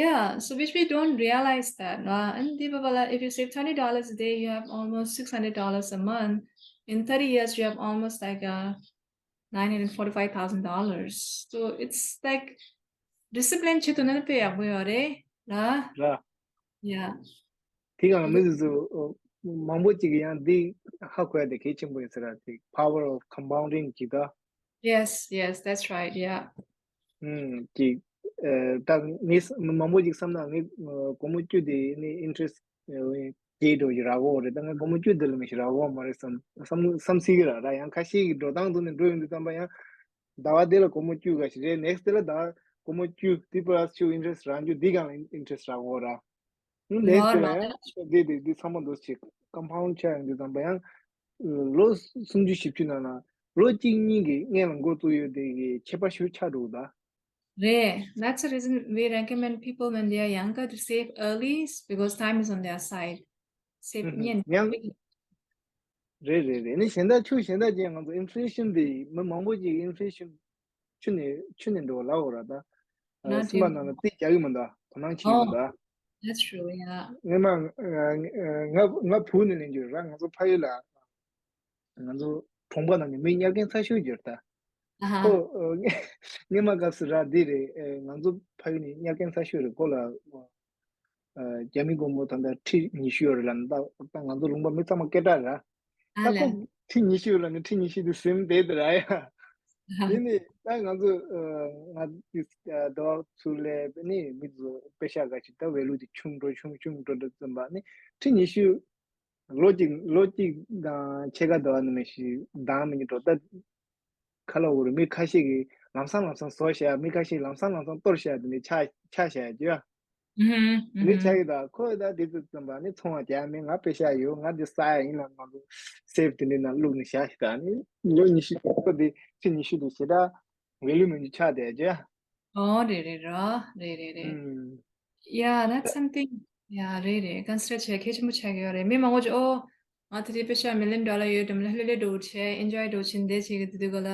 Yeah, so which we don't realize that, uh, and དེ་བ་བ་ལ- if you save twenty dollars a day, you have almost six hundred dollars a month. In thirty years, you have almost, like, uh, nine hundred forty-five thousand dollars. So it's like discipline བྱེད་ཐུབ་ན་དཔེ་ཡག་པོ་ཡོད་རེད་ལ། ར། Yeah. དེ་གང་མི་ཚོ་མང་པོ་ཅིག་གིས་ཡང་འདི་ཧ་གོ་ཡ་དེ་གལ་ཆེན་པོ་ཡིན་ཟེར་ར། དེ་power of compounding གི་ད། Yes, yes, that's right, yeah. ཨུམ། ཅིག་ཨ་ད་ངས་མང་པོ་ཅིག་བསམ་ན་ངས་སྒོར་མོ་བཅུ་དེ་ནི་interest སྐྱེད་འགྲོ་ཞིག་རག་གོ་རེད། ད་ངས་སྒོར་མོ་བཅུ་དེ་ལ་མི་ཞིག་རག་གོ་མ་རེད་བསམ་བསམ་བསམ་སྲིད་ཀྱི་ར། ར་ཡང་ཁ་ཤས་ཀྱི་འགྲོ་སྟངས་དུ་ནས་འགྲོ་ཡོང་དུས་ཙམ་པ་ཡང་ཟླ་བ་དེ་ལ་སྒོར་མོ་བཅུ་ག་ཞིག་རེད། next day ལ་ད་སྒོར་མོ་བཅུ་དེ་plus two interest རག་རྒྱུ་འདི་གང་ལ་interest རག་གོ་ར། ལེགས་ཏེ་ལ་ཡང་འདི་འདི་འདི་ཚང་མ་འདུ་ཞིག་compound ཆགས་ཡོང་དུས་ཙམ་པ་ཡང་ལོ་སུམ་ཅུ་བཞི་བཅུ་ནང་ལ་ལོ་གཅིག་གཉིས་ཀྱི་སྔོན་ལ་འགོ་བཙུགས་ཡོད་དེ་གི་ཁྱད་པར་ཞེ་པོ་ཆགས་འགྲོ་གི་ད། རེད། That's the reason we recommend people when they are younger to save early, because time is on their side. Save ཉན། ཡང་རེད་རེད་རེད། ནི་གཞན་དག་ཆུ་གཞན་དག་ཅན་ང་ཚོ་inflation དེ་མི་མང་པོ་ཅིག་inflation ཆུ་ནས་ཆུ་ནས་འགྲོ་ལབ་འོ་ར་ད། ཨ་སེམས་པ་ནང་ལ་རྩིས་རྒྱག་གི་མི་འདུག་དོ་སྣང་བྱེད་ཀྱི་མི་འདུག That's true, yeah. ངས་མ་ང་ང་བུ་ནས་ལེན་རྒྱུ་ར། ང་ཚོ་ཕ་ཡུལ་ལ་ང་ཚོ་གྲོང་པ་ནང་ནས་མི་ཉར་མཁན་ཚ་ཤོས་ཡོད་ད། ཨ་ཧ། ཁོ་ཨ་སྔོན་མ་སྐབས་སུ་ར་འདི་རེད། ཨེ་ང་ཚོ་ཕ་ཡུལ་ནས་ཉར་མཁན་ཚ་ཤོས་རེད། ཁོ་ལ་ཨ་རྒྱ་མི་སྒོར་མོ་ད་ལྟ་ཁྲི་ཉི་ཤུ་ཡོད་རེད་ལབ་ནས། ད་ད་ང་ཚོ་ལུང་པ་མི་ཚང་མ་སྐད་གྲགས་རེད། ཨ་ད་ལས། ཁོ་ཁྲི་ཉི་ཤུ་ཡོད་ལབ་ནས་ཁྲི་ཉི་ཤུ་དེ་ཟིན་བསྡད་དེ་ར་ཡ། ཨ་ཧ། དེ་ནི་ད་ང་ཚོ་ཨ་ང་ཨ་ཟླ་བ་ཚུར་ལས་ནི་མི་ཚོ་པེ་ཤ་ག་ཅིག་ད་ཝེ་ལུ་དེ་ཆུང་འགྲོ་ཆུང་ཆུང་འགྲོ་འགྲོ་ཙམ་པ་ནི་ཁྲི་ཉི་ཤུ། ལོ་གཅིག་ལོ་གཅིག་དང་ཕྱེད་ཀ་འདྲ་བ་ནི་མི་ཞིག་འདང་མི་ཉིད་འགྲོ་ད། ཁ་ལོ་འུར་མི་ཁ་ཤས་ཀྱིས་ལམ་སང་ལམ་སང་བཟོ་བྱ་མི་ཁ་ཤས་ལམ་སང་ལམ་སང་གཏོར་བྱ་དེ་ནི་ཆ་ཆ་བྱ་རྒྱུ། ཨུ་ཧུམ། ཨུ་མི་ཧུམ། ཆ་གི་ད་ཁོ་ད་དེ་ཚོ་ཙམ་པ་ནི་ཚོང་བ་རྒྱག་མི་ང་པེ་ཤ་ཡོད། ང་འདི་ས་ཡ་ཡིན་ལ་ང་ཚོ་སེབ་དེ་འདྲའི་ནང་བླུགས་ནས་བཞག་ཤི་ད་ནི་ལོ་ཉི་ཤུ་ཁོ་དེ་ཕྱི་ཉི་ཤུ་དེ་ཞེ་དྲག་ཝེ་ལུ་མི་འདུག་ཆགས་བསྡད་རྒྱུ། ཨོ་རེད་རེད་ར། རེད་རེད་རེད། ཨུམ། Yeah, that's something. Yeah, རེད་རེད། ཀོན་སི་ཌར་བྱེད་གལ་ཆེན་པོ་ཆགས་ཀྱི་ཡོད་རེད། མི་མང་པོ་ཅིག་ཨོ། ང་དེ་རིང་པེ་ཤ་མི་ལི་ཡོན་ཌོ་ལར་ཡོད་དམ་ལ་ལྷོད་ལྷོད་འགྲོ་བྱེད་ཨེན་ཇོའི་འགྲོ་བྱེད་འདི་བྱེད་ཀྱི་དུས་དུས་ག་ལ།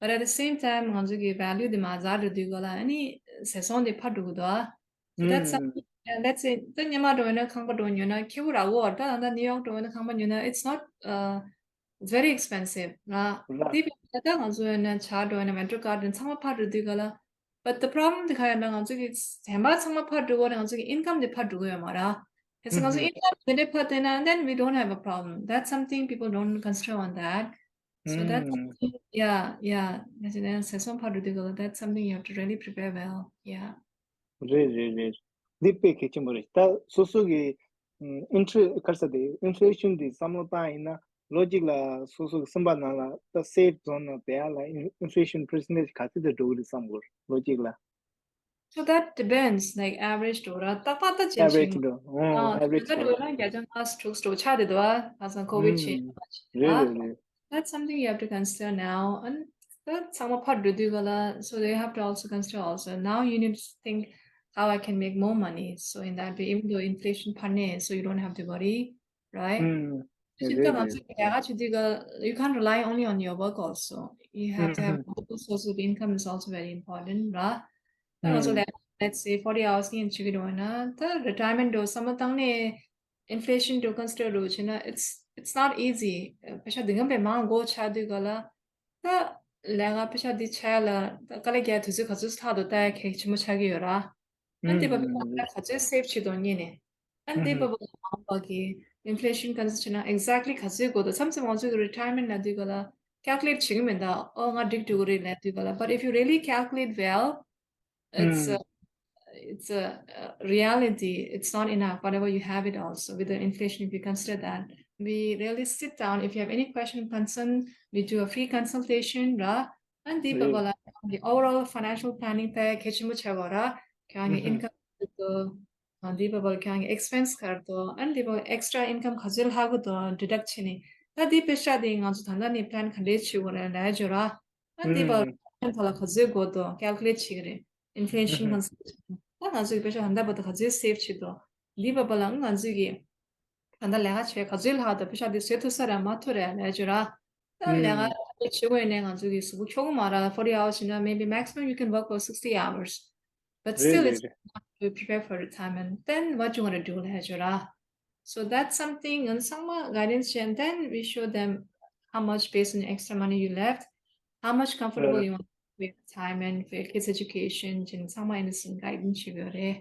But at the same time ང་ཚོ་གི་ཝེ་ལུ་དེ་མར་ཟག་འགྲོ་དུས་ག་ལ་ཨ་ནི་ཟད་སོང་དེ་ཕར་འགྲོ་གི་འདུག་ཨ། So that's something. Yeah, let's say ད་ཉི་མ་འགྲོ་ཡོད་ན་ཁང་པ་འགྲོ་ཉོ་ན་ཁེ་པོ་རག་གོ་བར་ད་ད་ནིའུ་ཡོག་འགྲོ་ཡོད་ན་ཁང་པ་ཉོ་ན་it's not uh, it's very expensive ར། ར། དེ་བས་ད་ང་ཚོ་ཡོད་ན་ཇ་འགྲོ་ཡོད་ན་ཝེན་ཊར་གར་ཌན་ཚང་མ་ཕར་འགྲོ་དུས་ག་ལ། But the problem དེ་ག་ཡོད་ན་ང་ཚོ་གི་ཚན་པ་ཚང་མ་ཕར་འགྲོ་གོ་ན་ང་ཚོ་གི་ཨིན་ཀམ་དེ་ཕར་འགྲོ་གི་ཡོད་མ་ར། གལ་སྲིད་ང་ཚོ་ཨིན་ཀམ་དེ་འདྲ་ཕར་བཏོན་ན་then we don't have a problem. That's something people don't consider on that. So that's something, yeah, yeah. That's an that's something part to do. That's something you have to really prepare well. Yeah. རེད་རེད་རེད། འདི་དཔེ་གལ་ཆེན་པོ་རེད། ད་སོ་སོ་གི་ཨིན་ཕི་ཁར་ས་དེ་ཨིན་ཕི་ལེ་ཤན་དེ་བསམ་བློ་བཏང་ཡིན་ན་ལོ་གཅིག་ལ་སོ་སོ་གི་སེམས་པ་ནང་ལ་ད་སེབ་བཟོ་ན་དེ་ཡ་ལ་ཨིན་ཕི་ལེ་ཤན་པར་སེན་ཊེ་ཇི་ག་ཚོད་དུ་འགྲོ་གི་རེད་བསམ་གོ་ལོ་གཅིག་ལ། So that depends, like average འགྲོ་ར་ཏག་ཏག་ཏག་ཅན་ཨ་ཝ་རེ་ཇི་ཞིག་འགྲོ། ཨོ་ཨ་ཝ་རེ་ཇི་ད་འགྲོ་འགྲོ་ན་བརྒྱ་ཆ་ལྔ་དྲུག་དྲུག་ཆགས་དེ་འདུག་ཨ། ཁ་སང་ཁོ་ཝིཌ་ཆེ་ཨ། རེད་རེད་རེད། That's something you have to consider now. And ད་ཚང་མ་ཕར་འགྲོ་དུས་ག་ལ། So they have to also consider also. Now you need to think how I can make more money. So in that way, even though inflation ཕར་ནས, so you don't have to worry, right? ཨུམ། དེ་བཞིན་ད་རེད་ང་ཚོ་རེད། ལས་ཀ་བྱེད་དུས་ག you can't rely only on your work also. You have to have ཨུམ། Multiple sources of income is also very important, right? ད་ང་ཚོ་ཨུམ། Let's say forty hours ངས་བྱེད་ཀྱི་འདུག་ན་ད་རི་ཊ་ཡར་མེན་ཊི་འགྲོ་བསམ་བློ་བཏང་ནས། Inflation འགྲོ་ཀོན་སི་ཌར་འགྲོ་བྱས་ན་it's it's not easy. པེ་ཤ་འདི་གམ་པའི་མང་གོ་ཆགས་དུས་ག་ལ། ད་ལས་ཀ་པེ་ཤ་འདི་ཆགས་ལ་ད་དཀའ་ལས་རྒྱག་དུས་ཚོད་ག་ཚོད་ལྷག་འདུག་ལྟ་ཡ་གལ་ཆེན་པོ་ཆགས་ཀྱི་ཡོད་ར། ཨ་འདི་བ་པེ་ཤ་ཨུམ། ག་ཚོད་སེབ་བྱེད་དོ་ཉིན་ནས། ཨ་འདི་བ་ཨུམ། པ་མང་བ་གི་inflation ཀོན་སི་ཌར་བྱས་ན་exactly ག་ཚོད་དགོས་འདུག་མཚམས་མཚམས་ང་ཚོ་གི་རི་ཊ་ཡར་མེན་ཊི་ལ་དུས་ག་ལ་ཀལ་ཀུ་ལེཊ་བྱེད་ཀྱི་མེད་ད། ཨོ་ང་འགྲིག་འགྲོ་གི་རེད་ལབ་དུས་ག་ལ། But if you really calculate well, it's a, ཨུམ། It's a uh, reality. It's not enough. Whatever you have it also with the inflation, if you consider that. We really sit down. If you have any question, concern, we do a free consultation, right? And the overall financial planning ད་གལ་ཆེན་པོ་ཆགས་པ་ར། ཁྱེད་རང་གི་ཨིན་ཀམ་ག་རེ་འདུག་ཨ་འདི་བ་བ་ལ་ཁྱེད་རང་གི་ཨེག་སི་པེན་སི་ག་རེ་འདུག་ཨ་འདི་བ་ཨེག་སི་ཊ་ཨིན་ཀམ་ག་ཚོད་ལྷག་གི་འདུག་ཌི་ཌག་བྱས་ནས། ད་འདི་པེ་ཤ་དེ་ང་ཚོ་ད་ལྟ་ནས་པི་ལན་ག་འདྲས་བྱེད་དགོས་རེད་ལབ་ཡ་ཅིག་ཡོད་ར། ཨ་འདི་བ་ཨུམ། ཐོག་ལ་ག་ཚོད་དགོས་འདུག་ཀལ་ཀུ་ལེཊ་བྱེད་ཀྱི་རེད། Inflation ཨུམ། Consultation ད་ང་ཚོ་གི་པེ་ཤ་ད་ལྟ་བར་དུ་ག་ཚོད་སེབ་བྱེད་འདུག་འདི་བ་བ་ལ་ང་ཚོ་གི་ད་ལྟ་ལས་ཀ་བྱས་ག་ཚོད་ལྷག་འདུག་པེ་ཤ་འདི་བཟོས་ཐུབ་ས་རེད་མ་ཐུབ་རེད་ལབ་ཡ་ཅིག་ཡོད་ར། ད་ལས་ཀ་ཨུམ། བྱེད་དགོས་ནས་ང་ཚོ་གི་གཟུགས་པོ་འཁྱོག་གི་མ་རེད། Forty hours ཡིན་ན་maybe maximum you can work for sixty hours. But རེད་still རེད་it's རེད། Not to prepare for retirement. Then what you gonna do ལབ་ཡ་ཅིག་ཡོད་ར། So that's something ང་ཚང་མ་guidance བྱས། And then we show them how much based on the extra money you left, how much comfortable རེད། You want for your retirement, for your kids' education བྱས་ནས་ཚང་མ་ཨེ་ནི་སིང་guidance བྱེད་དགོས་རེད།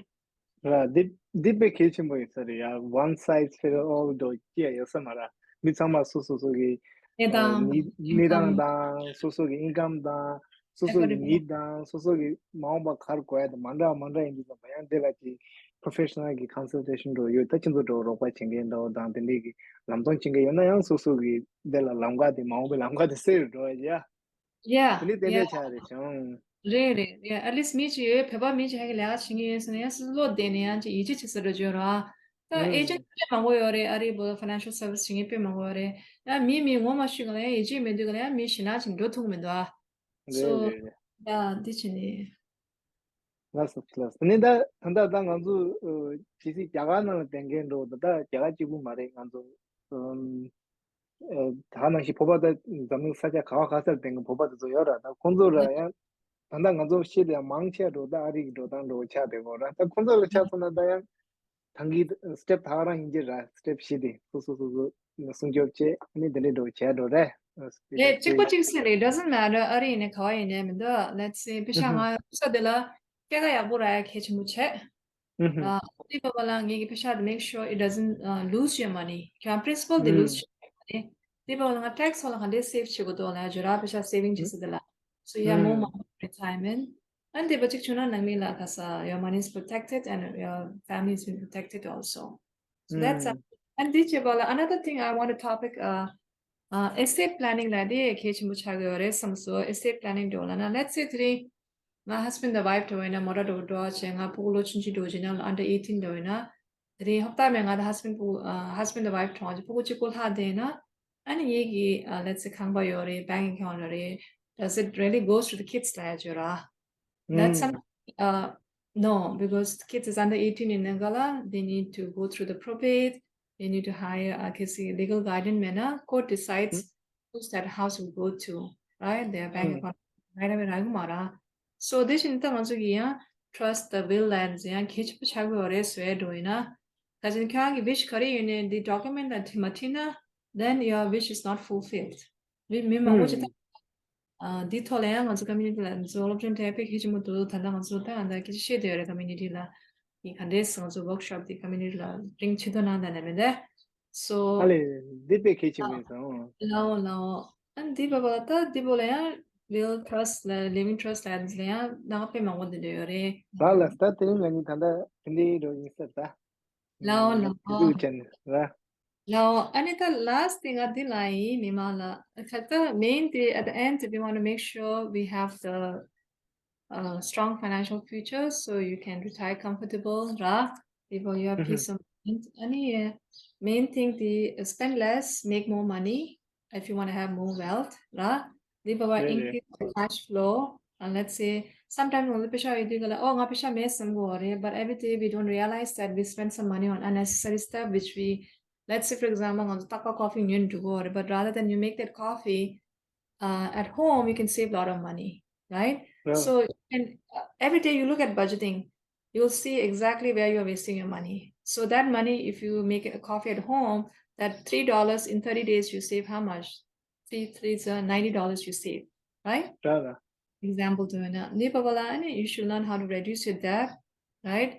ར། འདི་འདི་དཔེ་གལ་ཆེན་པོ་ཡིན་ས་རེད་ཡ། One size fit all འགྲོ་སྐྱེ་ཡོད་ས་མ་རེད། མི་ཚང་མ་སོ་སོ་སོ་གི་གནས་སྟངས་གནས་སྟངས་དང་སོ་སོ་གི་ཨིན་ཀམ་དང་སོ་སོ་གི་ནིཌ་དང་སོ་སོ་གི་མ་འོངས་པ་ག་རེ་དགོས་ཡ་དང་མ་འདྲ་མ་འདྲ་ཡིན་དུས་ཙམ་པ་ཡང་དེ་ལ་ཅིག་པོ་རོ་ཕེ་ཤ་ནལ་གི་ཀོན་སལ་ཊེ་ཤན་འགྲོ་ཡོད། ད་ཁྱེད་ཚོ་འགྲོ་རོགས་པ་བྱེད་མཁན་འདྲ་བོ་དང་དེ་འདྲས་ཀྱི་ལམ་སྟོན་བྱེད་མཁན་ཡོད་ན་ཡང་སོ་སོ་གི་དེ་ལ་ལམ་ཁ་དེ་མ་འོངས་པའི་ལམ་ཁ་དེ་གསལ་རུ་འགྲོ་ཡ་ཡ། Yeah, དེ་ནི་དེ་yeah. འདྲས་ཆགས་རེད་བྱུང་། རེད་རེད་རེད། At least མི་གཅིག་ཡོད། བོད་པ་མི་གཅིག་ཧ་གི་ལས་ཀ་བྱེད་མཁན་ཡོད་ཟེར་ན་ཡང་སྲིད་བློ་བདེ་ནས་ཡང་ཅིག་ཡིད་ཆེས་བྱེད་ས་འགྲོ་བརྗོད་ར། ད་ཨེ་ཇེན་ཊི་དཔེ་མང་པོ་ཡོད་རེད། ཨ་རིའི་བོད་ཕ་ནན་ཤལ་སར་བི་སི་བྱེད་མཁན་དཔེ་མང་པོ་ཡོད་རེད། ཡང་མིས་མི་ངོ་མ་ཤེས་ག་ལ་ཡང་ཡིད་ཆེས་མེད་དུས་ག་ལ་ཡང་མི་ཞེ་ན་ཅིག་འགྲོ་ཐུབ་མི་འདུག་ཨ། རེད་སོ་རེད་རེད། ཡ་འདི་བྱས་ནས། ལགས་སོ་ལགས་སོ། ད་ནི་ད་ད་ལྟ་ད་ང་ཚོ་ཇི་སྲིད་རྒྱ་གར་ནང་ལ་བསྡད་མཁན་འགྲོ་ད་ལྟ་རྒྱ་གར་གཅིག་པུ་མ་རེད། ང་ཚོ་ད་ག་ནང་བཞིན་བོད་པ་ད་འཛམ་གླིང་ས་ཆ་ག་བ་ག་སར་བསྡད་མཁན་བོད་པ་དེ་ཚོ་ཡོད་ར། ད་ཁོང་ཚོ་ར་ཡང་ད་ལྟ་ང་ཚོ་ཤེས་ལ་ཡང་མང་ཆེ་འགྲོ་ད་ཨ་རི་གི་འགྲོ་སྟངས་འགྲོ་ཆགས་བསྡད་ཡོད་ར། ད་ཁོང་ཚོ་ལ་ཆ་མཚོན་ན་ད་ཡང་ད་གིན་སི་ཊེབ་ད་ག་རང་ཡིན་གྱི་ར། སི་ཊེབ་བཞི་དེ་སོ་སོ་སོ་སོ་སྲུང་སྐྱོབ་བྱེད་ཨ་ནི་དེ་འདྲས་འགྲོ་བྱས་འགྲོ་རེད། རེད། གཅིག་པ་གཅིག་སེ་རེད། Doesn't matter ཨ་རི་ཡིན་ནའི་ག་བ་ཡིན་ནའི་མི་འདུག Let's say པེ་ཤ་ང་ཡོད་ས་དེ་ལ་སྐྱེད་ཀ་ཡག་པོ་རག་ཡ་གལ་ཆེན་པོ་བྱས། ཨ་དེ་བ་བ་ལ་ངེད་ཀྱི་པེ་ཤ་དེ་make sure it doesn't uh, lose your money. ཁྱོད་པི་རིན་སི་པལ་དེ་ལུ་ཛི་བྱེད་ཡ་མ་རེད། དེ་བ་བ་ལ་ང་ཊེག་སི་ཐོག་ལ་ག་འདྲས་སེབ་བྱེད་དགོས་འདུག་ལབ་ཡ་ཅིག་ཡོད་ར། པེ་ཤ་སེ་བིང་བྱེད་ས་དེ་ལ། So you have more money for retirement. ཨ་ནི་དེ་བ་གཅིག་བྱུང་ན་ནང་མི་ལ་ག་ས your money is protected and your family is being protected also. So that's a ཨ་འདི་བྱེད་པ་ལ། Another thing I want to topic, uh, uh, estate planning ལ་དེ་གལ་ཆེན་པོ་ཆགས་ཀྱི་ཡོད་རེད་བསམ་སོང་། Estate planning འགྲོ་ལ་ན། Let's say དེ་རིང་ང་husband དང་wife འགྲོ་བས་ན། མོ་ཊ་འགྲོ་འགྲོ་བ་བྱས། ང་ཕྲུ་གུ་ལོ་ཆུང་ཆུང་འགྲོ་བྱས་ན། under eighteen འགྲོ་བས་ན། དེ་རིང་ཧོབ་ཏ་མེད་ང་དང་husband ཕྲུ་གུ་ཨ་husband དང་wife གྲོངས་བྱས། ཕྲུ་གུ་གཅིག་པོ་ལྷག་བསྡད་ན། ཨ་ནི་ངེད་ཀྱི་ཨ་let's say ཁང་པ་ཡོད་རེད། bank account ལ་རེད། Does it really goes to the kids ལ་ཡ་བརྗོད་ར། That's some, uh, no, because the kids is under eighteen in Nagala, they need to go through the probate, they need to hire a case legal guardian མེད་ན། Court decides whose that house will go to, right? Their bank account, right? རག་གི་མ་རེད། So དེ་བཞིན་ད་ང་ཚོ་གི་ཡང་trust དང་will ལ་ཡང་གལ་ཆེན་པོ་ཆགས་ཀྱི་ཡོད་རེད་ཟེར་འགྲོ་ཡིན་ན། ད་ཅིག་ཁྱོད་རང་གི་wish ག་རེ་ཡོད་ནའི་འདི་document དང་མ་མཐུན་ན། Then your wish is not fulfilled. མི་མི་མང་པོ་ཅིག་ད་ཨ་འདི་ཐོག་ལ་ཡང་ང་ཚོ་community ལ་ང་ཚོ་སློབ་སྦྱོང་དེ་དཔེ་གལ་ཆེན་པོ་འདུག་ད་ལྟ་ང་ཚོ་ད་ང་ད་སྐད་ཆ་བཤད་བསྡད་ཡོད་རེད། community ལ་ཡིན། ག་འདྲས་ང་ཚོ་workshop དེ་community ལ་རིང་ཆེ་མདོག་གནང་ད་ནས་མེད་དེ། So ཨ་ལས། འདི་དཔེ་གལ་ཆེན་པོ་ཡིན་ས། ཨོ། ལའོ་ལའོ། ཨ་འདི་བ་བ་ད་འདི་བོ་ལ་ཡང་will trust ལ་living trust ལ་ཡང་ནང་དཔེ་མང་པོ་འདི་འདྲ་ཡོད་རེད། ལགས་ལགས། ད་དེ་རིང་ང་གཉིས་ད་ལྟ་དེ་འདྲའི་འགྲོ་ཡིན་ས་ད། ལའོ་ལའོ། དེ་ཚོ་ཅན་ར། ལའོ། ཨ་ནི་ད་last thing ཨ་འདི་ལ་ཡིན། མི་མང་ལ་ཁ་ད་main དེ་at the end we want to make sure we have the uh, strong financial future so you can retire comfortable ར། People, you have peace of mind. ཨ་ནི་main thing དེ་spend less, make more money if you want to have more wealth ར། འདི་བ་བ་རེད་རེད། Increase the cash flow. And let's say sometimes ང་ཚོ་པེ་ཤ་ཡོད་དུས་ག་ལ། ཨོ་ང་པེ་ཤ་མེད་བསམ་གྱི་ཡོད་རེད། But every day we don't realize that we spend some money on unnecessary stuff which we, let's say for example ང་ཚོ་རྟག་པར་coffee ཉོས་འགྲོ་གི་ཡོད་རེད། But rather than you make that coffee uh, at home you can save a lot of money, right? Yeah. So and uh, every day you look at budgeting, you'll see exactly where you're wasting your money. So that money, if you make a coffee at home, that three dollars in thirty days, you save how much? Three threes are ninety dollars you save, right? Right. Example དུ་ན་འདི་བ་བ་ལ་ཨ་ནི་you should learn how to reduce your debt, right?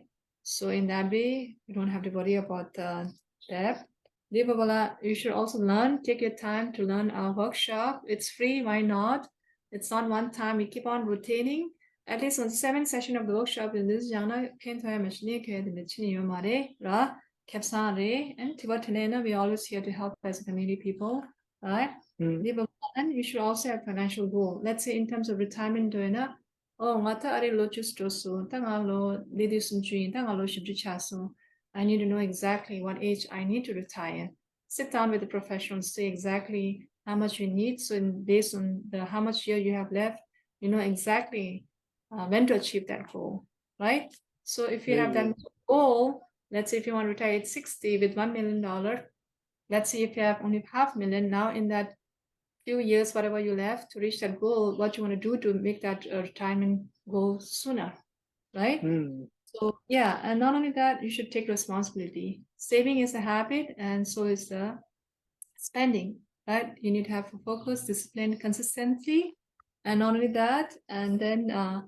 So in that way, you don't have to worry about the debt. འདི་བ་བ་ལ you should also learn, take your time to learn our workshop. It's free, why not? It's not one time, we keep on rotating. At least on seven session of the workshop, in this ཡང་ན་ཕན་ཐོགས་ཡ་མ་ཤི་ནས་ཁྱོད་དེ་འདྲ་ཆི་ནས་ཡོད་མ་རེད་ར། ཁེ་བཟང་རེད། And དེ་བ་དེ་ནས་ན་we always here to help as a community people, right? འདི་བ་བ་ལ་and you should also have financial goal. Let's say in terms of retirement འགྲོ་ཡིན་ན། ཨོ་ང་ད་ཨ་རི་ལོ་བཅུ་འགྲོ་སོང་། ད་ང་ལོ་ལེ་དུས་སུམ་ཅུ་ཡིན། ད་ང་ལོ་བཞི་བཅུ་ཆགས་སོང་། I need to know exactly what age I need to retire. Sit down with the professionals, say exactly how much you need. So in, based on the how much year you have left, you know exactly uh, when to achieve that goal, right? So if you have that goal, let's say if you want to retire at sixty with one million dollar, let's say if you have only half million, now in that few years, whatever you left to reach that goal, what you want to do to make that uh, retirement goal sooner, right? So yeah, and not only that, you should take responsibility. Saving is a habit, and so is the spending, right? You need to have a focus, discipline, consistency, and not only that, and then uh,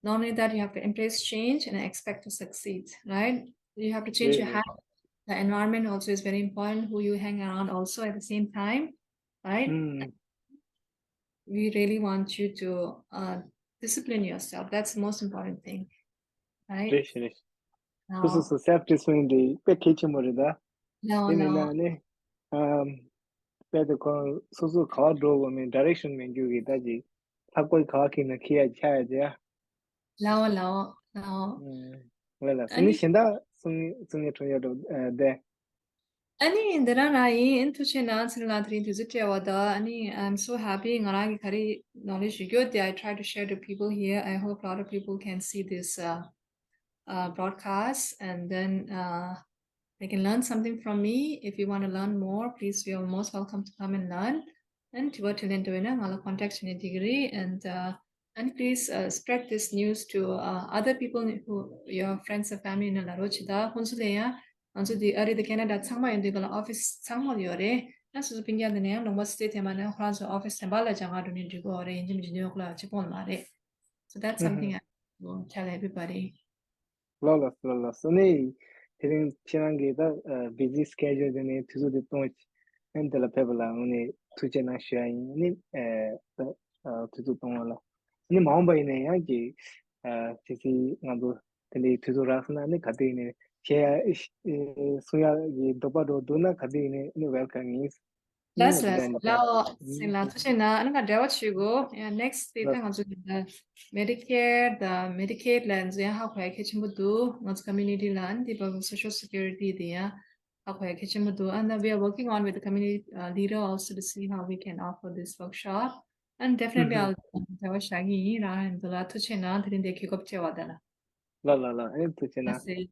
not only that, you have to embrace change and expect to succeed, right? You have to change your habit. The environment also is very important, who you hang around also at the same time, right? We really want you to uh, discipline yourself. That's the most important thing, right? རེད་རེད། སོ་སོ་སོ་self discipline དེ་དཔེ་གལ་ཆེན་པོ་རེད་ད། དེ་མིན་ན་ནི་དཔེ་དེ་ཁོ་སོ་སོ་ག་བ་འགྲོ་དགོས་མིན་direction མེད་རྒྱུ་གི་ད་ཅིག་ལྷག་པར་ག་བ་ཁེལ་ན་ཁེལ་ཡ་ཆ་ཡ་ཅེ། ལའོ་ལའོ་ལའོ། ལ་ལ་སོ་ནི་གཞན་དག་སུ་ངའི་སུ་ངའི་འཕྲོ་ཡ་འགྲོ་དེ། ཨ་ནི་འདི་རང་རང་ཡིན། ཐུགས་རྗེ་གནང་། ཚེ་རིང་ལགས་དེ་རིང་དུས་ཚོད་སྤྲད་པ་དང་། ཨ་ནི་I'm so happy. ང་རང་གི་ག་རེ་knowledge ཡོད་རྒྱུ་དེ་I try to share to people here. I hope a lot of people can see this uh, uh, broadcast and then uh, they can learn something from me. If you want to learn more, please, you are most welcome to come and learn. And དྲི་བ་དྲིས་ལན་འདྲ་ཡོད་ན་ང་ལ་contact བྱེད་ནས་འགྲིག་གི་རེད། And uh, and please uh, spread this news to uh, other people who your friends and family ནང་ལ་རོགས་བྱེད་དང་། ཁོང་ཚོ་ལ་ཡང་ང་ཚོ་འདི་ཨ་རི་དང་ཁེ་ན་ཌ་ཚང་མ་ཡོད་དུས་ག་ལ་office ཚང་མ་ཡོད་རེད། ཡང་སོ་སོ་སྤུན་ཀྱག་འདི་ནས་ཡང་ལུང་པ་སི་ཊེཊ་དེ་མ་ནས་ཁོ་རང་ཚོ་office དེ་འབའ་ལ་སྦྱང་ག་འགྲོ་ནས་འགྲིག་གི་ཡོད་རེད། ཡིན་གཅིག་མིན་གཅིག་ཉོ་ག་ལ་ཅི་སྤོང་ལ་མ་རེད། So that's something I will tell everybody. ལགས་ལགས་ལགས་ལགས། སོ་ནི་དེ་རིང་ཁྱེད་རང་གིས་ད་busy schedule དེ་ནས་དུས་ཚོད་དེ་གཏོང་ཨན་དེ་ལ་ཕེབས་པ་ལ་དངོས་གནས་ཐུགས་རྗེ་གནང་ཞུ་ཡ་ཡིན། ནི་ད་དུས་ཚོད་གཏོང་བ་ལ་ནི་མ་འོངས་པ་ཡིན་ན་ཡང་གི་ཕྱི་སི་ང་ཚོ་དེ་འདྲའི་དུས་ཚོད་རག་སོང་ན་ནི་ག་དུས་ཡིན་ནའི་ བྱས་ཨེ་གསུང་ཡག་གི་འདོད་པ་འདྲ་འདུག་ན་ག་དུས་ཡིན་ནའི་ཨ་ནི་welcome་ཡིན། ལགས་ལགས་ལགས་སེང་ལགས་ཐུགས་རྗེ་གནང་། ཨ་ནི་ང་འབྲེལ་བ་བྱེད་དགོས། ཡ་next་དེ་ད་ང་ཚོ་གི་Medicare དང་Medicaid ལ་ང་ཚོ་ཡང་ཧ་གོ་ཡ་གལ་ཆེན་པོ་འདུག་ང་ཚོ་community ལ་ཨ་ནི་དེ་བ་social security དེ་ཡང་ཧ་གོ་ཡ་གལ་ཆེན་པོ་འདུག་ཨ་ནི་we are working on with the community uh, leader also to see how we can offer this workshop and definitely I'll འབྲེལ་བ་བྱ་གི་ཡིན། རང་ཡང་འདི་ལ་ཐུགས་རྗེ་གནང་། དེ་རིང་འདི་གོ་སྐབས་བྱས་པ་དེ་ལ། ལ་ལ་ལ་ཨེ་ཐུགས་རྗེ་གནང་།